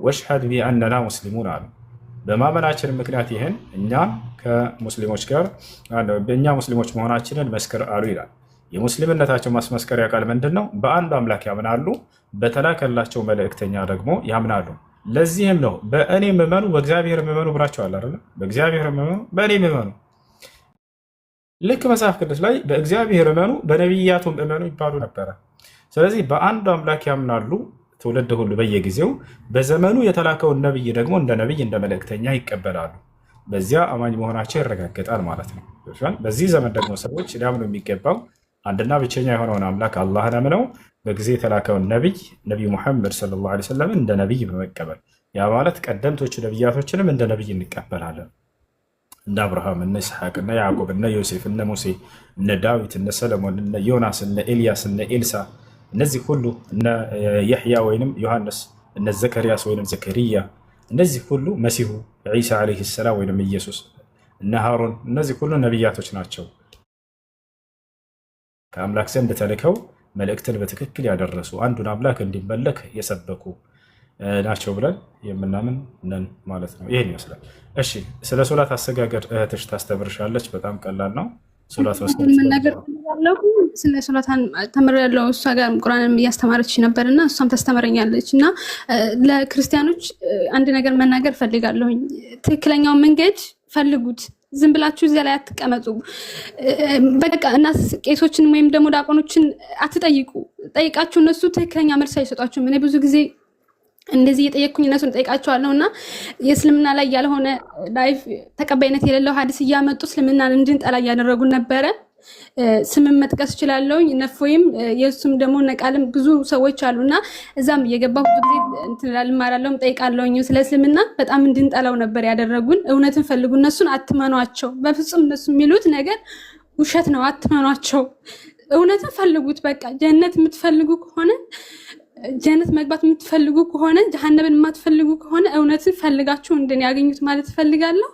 واشهد بأننا مسلمون አሉ። በማመናችን ምክንያት ይህን እኛም ከሙስሊሞች ጋር እኛ ሙስሊሞች መሆናችንን መስክር አሉ ይላል። የሙስሊምነታቸው ማስመስከሪያ ቃል ምንድን ነው? በአንዱ አምላክ ያምናሉ፣ በተላከላቸው መልእክተኛ ደግሞ ያምናሉ። ለዚህም ነው በእኔ እመኑ በእግዚአብሔር እመኑ ብላቸዋል አይደለ? በእግዚአብሔር እመኑ፣ በእኔ እመኑ። ልክ መጽሐፍ ቅዱስ ላይ በእግዚአብሔር እመኑ በነቢያቱም እመኑ ይባሉ ነበረ። ስለዚህ በአንዱ አምላክ ያምናሉ ትውልድ ሁሉ በየጊዜው በዘመኑ የተላከውን ነቢይ ደግሞ እንደ ነቢይ እንደ መልእክተኛ ይቀበላሉ። በዚያ አማኝ መሆናቸው ይረጋገጣል ማለት ነው። በዚህ ዘመን ደግሞ ሰዎች ሊያምኑ የሚገባው አንድና ብቸኛ የሆነውን አምላክ አላህን አምነው በጊዜ የተላከውን ነቢይ ነቢይ ሙሐመድ صلى الله عليه وسلم እንደ ነቢይ በመቀበል፣ ያ ማለት ቀደምቶቹ ነቢያቶችንም እንደ ነቢይ እንቀበላለን። እነ አብርሃም፣ እነ ይስሐቅ፣ እነ ያዕቆብ፣ እነ ዮሴፍ፣ እነ ሙሴ፣ እነ ዳዊት፣ እነ ሰለሞን፣ እነ ዮናስ፣ እነ ኤልያስ፣ እነ ኤልሳ፣ እነዚህ ሁሉ፣ እነ የሕያ ወይንም ዮሐንስ፣ እነ ዘከርያስ ወይንም ዘከርያ፣ እነዚህ ሁሉ፣ መሲሁ ዒሳ عليه السلام ወይንም ኢየሱስ፣ እነ ሃሩን፣ እነዚህ ሁሉ ነቢያቶች ናቸው። ከአምላክ ዘንድ ተልከው መልእክትን በትክክል ያደረሱ፣ አንዱን አምላክ እንዲመለክ የሰበኩ ናቸው ብለን የምናምን ነን ማለት ነው። ይህን ይመስላል። እሺ፣ ስለ ሶላት አሰጋገድ እህትሽ ታስተምርሻለች። በጣም ቀላል ነው። ሶላት መስገድ መናገር ፈልጋለሁ። ስለ ሶላት ተምሬያለሁ። እሷ ጋር ቁርአንም እያስተማረች ነበር እና እሷም ታስተምረኛለች። እና ለክርስቲያኖች አንድ ነገር መናገር ፈልጋለሁኝ። ትክክለኛውን መንገድ ፈልጉት። ዝም ብላችሁ እዚያ ላይ አትቀመጡ። በቃ እና ቄሶችን ወይም ደግሞ ዲያቆኖችን አትጠይቁ። ጠይቃችሁ እነሱ ትክክለኛ መልስ አይሰጧችሁም። እኔ ብዙ ጊዜ እንደዚህ እየጠየቅኩኝ እነሱን ጠይቃቸዋለሁ እና የእስልምና ላይ ያልሆነ life ተቀባይነት የሌለው ሀዲስ እያመጡ እስልምናን እንድንጠላ እያደረጉን ነበረ። ስምን መጥቀስ እችላለሁኝ። እነፎይም የእሱም ደግሞ ነቃልም ብዙ ሰዎች አሉ እና እዛም እየገባሁ ብዙ ጊዜ እንትን እላለሁ፣ እማራለሁ፣ እጠይቃለሁኝ። ስለ እስልምና በጣም እንድንጠላው ነበር ያደረጉን። እውነትን ፈልጉ፣ እነሱን አትመኗቸው። በፍጹም እነሱ የሚሉት ነገር ውሸት ነው፣ አትመኗቸው። እውነትን ፈልጉት። በቃ ጀነት የምትፈልጉ ከሆነ፣ ጀነት መግባት የምትፈልጉ ከሆነ፣ ጀሀነምን የማትፈልጉ ከሆነ እውነትን ፈልጋችሁ እንደኔ ያገኙት ማለት እፈልጋለሁ።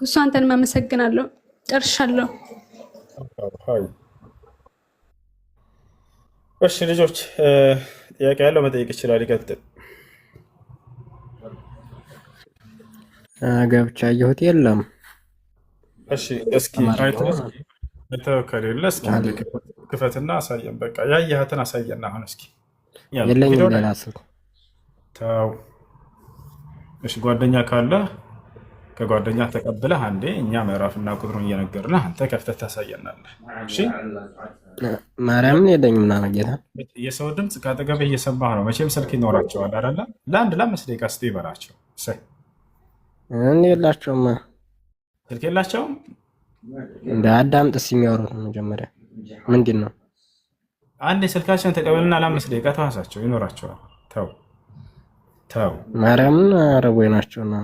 እሱ አንተንም አመሰግናለሁ። ጨርሻለሁ። እሺ ልጆች፣ ጥያቄ ያለው መጠየቅ ይችላል። ይቀጥል። ገብቻ አየሁት የለም። እሺ እስኪ አይተህ ከሌለ እስኪ አንዴ ክፈትና አሳየን። በቃ ያየሃትን አሳየን። አሁን እስኪ ያላ የለኝም ቪዲዮ ላይ ሌላ ስልክ። ተው። እሺ ጓደኛ ካለ ከጓደኛ ተቀብለህ አንዴ እኛ ምዕራፍና ቁጥሩን እየነገርንህ አንተ ከፍተህ ታሳየናለህ። እሺ። ማርያምን የለኝም ና ጌታ። የሰው ድምፅ ከአጠገብህ እየሰማህ ነው። መቼም ስልክ ይኖራቸዋል አይደለ? ለአንድ ለ5 ደቂቃ ስጡ ይበላቸው። እሰይ። እኔ የላቸውም። ስልክ የላቸውም። እንደ አዳምጥስ የሚያወሩት መጀመሪያ ምንድን ነው? አንድ ስልካቸውን ተቀበልና ለ5 ደቂቃ ተዋሳቸው፣ ይኖራቸዋል። ተው ተው። ማርያምን አረቦይ ናቸውና።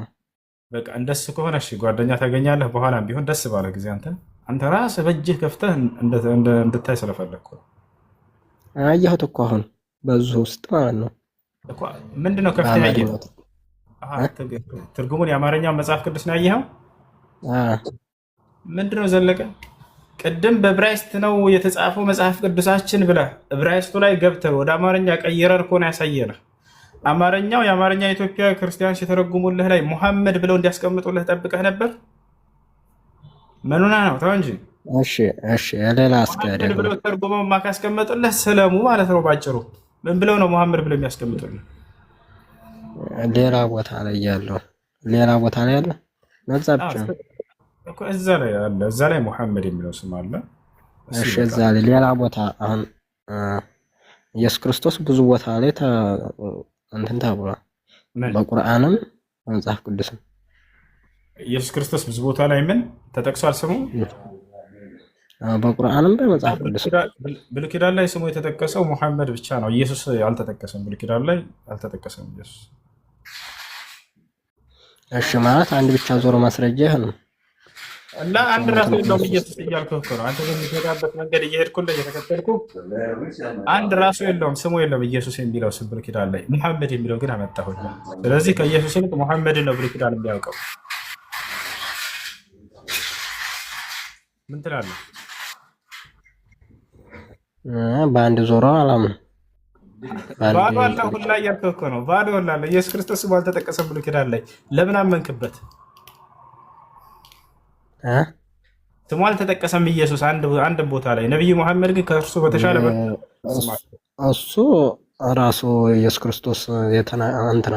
በቃ እንደሱ ከሆነ እሺ፣ ጓደኛ ታገኛለህ። በኋላም ቢሆን ደስ ባለ ጊዜ አንተ ራስህ በእጅህ ከፍተህ እንድታይ ስለፈለግኩ ነው። አየሁት እኮ አሁን በዙ ውስጥ ማለት ነው። እኮ ምንድን ነው ከፍተህ ያየኸው? በአማርኛው አሃ፣ ትርጉሙን የአማርኛውን መጽሐፍ ቅዱስ ነው ያየኸው? ምንድን ነው ዘለቀ? ቅድም በዕብራይስጥ ነው የተጻፈው መጽሐፍ ቅዱሳችን ብለህ ዕብራይስጡ ላይ ገብተህ ወደ አማርኛ ቀይረህ እኮ ነው ያሳየንህ። አማርኛው የአማርኛ የኢትዮጵያ ክርስቲያኖች የተረጉሙልህ ላይ ሙሐመድ ብለው እንዲያስቀምጡልህ ጠብቀህ ነበር? ምኑና ነው? ተው እንጂ። እሺ፣ ሌላ እስከ ሙሐመድ ደግሞ ብለው ተርጉመው ካስቀመጡልህ ስለሙ ማለት ነው። ባጭሩ ምን ብለው ነው ሙሐመድ ብለው የሚያስቀምጡልህ? ሌላ ቦታ ላይ ያለው፣ ሌላ ቦታ ላይ ያለ ነዛ ብቻ ነው። እኮ እዛ ላይ አለ፣ እዛ ላይ ሙሐመድ የሚለው ስም አለ። እሱ እሺ እዛ ይበቃል። ላይ ሌላ ቦታ አሁን ኢየሱስ ክርስቶስ ብዙ ቦታ ላይ እንትን ተብሏል። ምን? በቁርአንም በመጽሐፍ ቅዱስም። ኢየሱስ ክርስቶስ ብዙ ቦታ ላይ ምን ተጠቅሷል ስሙ? በቁርአንም በመጽሐፍ ቅዱስም። ብሉይ ኪዳን ላይ ስሙ የተጠቀሰው ሙሐመድ ብቻ ነው። ኢየሱስ አልተጠቀሰም። ብሉይ ኪዳን ላይ አልተጠቀሰም ኢየሱስ። እሺ ማለት አንድ ብቻ ዞሮ ማስረጃ ይህ ነው። እና አንድ ራሱ የለውም ኢየሱስ እያልኩህ እኮ ነው። አንተ በሚገባበት መንገድ እየሄድኩልህ እየተከተልኩ አንድ ራሱ የለውም፣ ስሙ የለውም ኢየሱስ የሚለው ስም ብሉይ ኪዳን ላይ፣ ሙሐመድ የሚለው ግን አመጣሁልህ። ስለዚህ ከኢየሱስ ይልቅ ሙሐመድን ነው ብሉይ ኪዳን የሚያውቀው። ምን ትላለህ? በአንድ ዞሮ አላምንም። በአንድ ባዶ አለ ሁላ እያልኩህ እኮ ነው። ባዶ ሁላ አለ። ኢየሱስ ክርስቶስ ስሙ አልተጠቀሰም ብሉይ ኪዳን ላይ። ለምን አመንክበት? እ? ስሙ አልተጠቀሰም ኢየሱስ አንድ ቦታ ላይ። ነቢዩ መሐመድ ግን ከእርሱ በተሻለ መልኩ ስማቸው እሱ ራሱ ኢየሱስ ክርስቶስ እንትና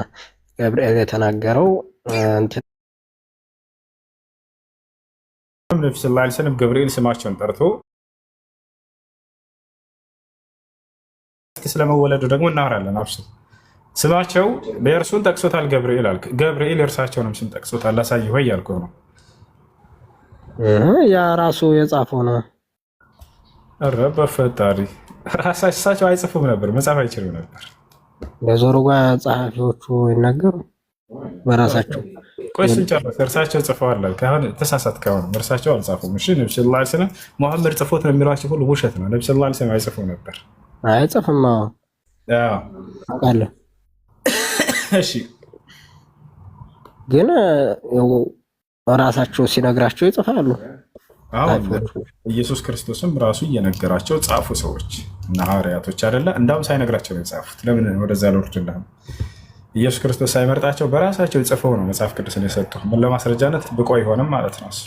ገብርኤል የተናገረው እንትን ነቢ صلى الله عليه وسلم ገብርኤል ስማቸውን ጠርቶ ስለመወለዱ ደግሞ እናወራለን። አብሽር። ስማቸው የእርሱን ጠቅሶታል ገብርኤል አልክ። ገብርኤል የእርሳቸውንም ስም ጠቅሶታል። ላሳይህ ወይ ያልኩህ ነው። ያ ራሱ የጻፈው ነው። ኧረ በፈጣሪ ራሳቸው አይጽፉም ነበር፣ መጻፍ አይችሉም ነበር። ለዞሮ ጋ ጸሐፊዎቹ ይናገሩ በራሳቸው። ቆይ ስንጨርስ እርሳቸው ጽፈዋል አልክ። አሁን ተሳሳትክ። አሁንም እርሳቸው አልጻፉም። እሺ ነቢ ስ ላ ስለም ሙሐመድ ጽፎት ነው የሚሏቸው ሁሉ ውሸት ነው። ነቢ ስ ላ ስለም አይጽፉም ነበር። አይጽፍም። አዎ አውቃለሁ። እሺ ግን ያው ራሳቸው ሲነግራቸው ይጽፋሉ። አሁን ኢየሱስ ክርስቶስም ራሱ እየነገራቸው ጻፉ ሰዎች እና ሐዋርያቶች አይደለ? እንዳውም ሳይነግራቸው ነው የጻፉት። ለምን ወደዛ ልወርድልህም? ኢየሱስ ክርስቶስ ሳይመርጣቸው በራሳቸው ጽፈው ነው መጽሐፍ ቅዱስን የሰጡ። ለማስረጃነት ብቁ አይሆንም ማለት ነው። እሱ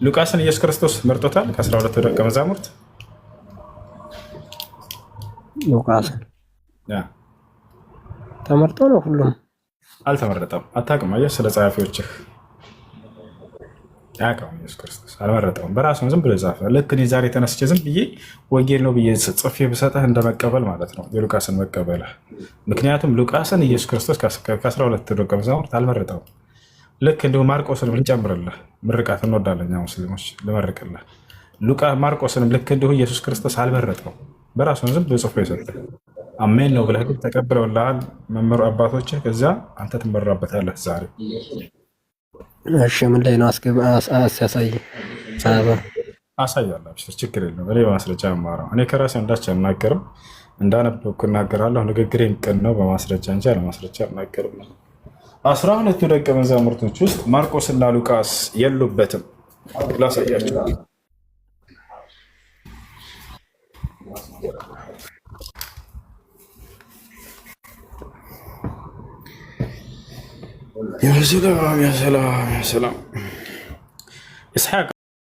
ሉቃስን ኢየሱስ ክርስቶስ መርጦታል ከ12 ደቀ መዛሙርት። ሉቃስን ተመርጦ ነው ሁሉም። አልተመረጠም። አታውቅም። አየህ፣ ስለ ጸሐፊዎችህ አያውቅም። ኢየሱስ ክርስቶስ አልመረጠውም። በራሱ ዝም ብሎ የጻፈ። ልክ እኔ ዛሬ ተነስቼ ዝም ብዬ ወንጌል ነው ብዬ ጽፌ ብሰጥህ እንደመቀበል ማለት ነው የሉቃስን መቀበልህ። ምክንያቱም ሉቃስን ኢየሱስ ክርስቶስ ከ12 ደቀ መዛሙርት አልመረጠውም። ልክ እንዲሁ ማርቆስንም ልጨምርልህ፣ ምርቃት እንወዳለን እኛ ሙስሊሞች፣ ልመርቅልህ። ማርቆስንም ልክ እንዲሁ ኢየሱስ ክርስቶስ አልመረጠውም። በራሱ ዝም ብሎ ጽፎ የሰጠህ አሜን ነው ብለህ ግን ተቀብለውልሃል መምህሩ አባቶችህ። ከዚያ አንተ ትመራበታለህ ዛሬ። እሺ ምን ላይ ነው ሲያሳይ? አሳያለሁ። አብሽር፣ ችግር የለም። እኔ በማስረጃ የማወራው እኔ ከራሴ አንዳች አልናገርም። እንዳነበብኩ እናገራለሁ። ንግግሬም ቅን ነው፣ በማስረጃ እንጂ አለማስረጃ አልናገርም። 12ቱ ደቀ መዛሙርቶች ውስጥ ማርቆስና ሉቃስ የሉበትም። ላሳያቸው። ያ ሰላም፣ ያ ሰላም፣ ያ ሰላም።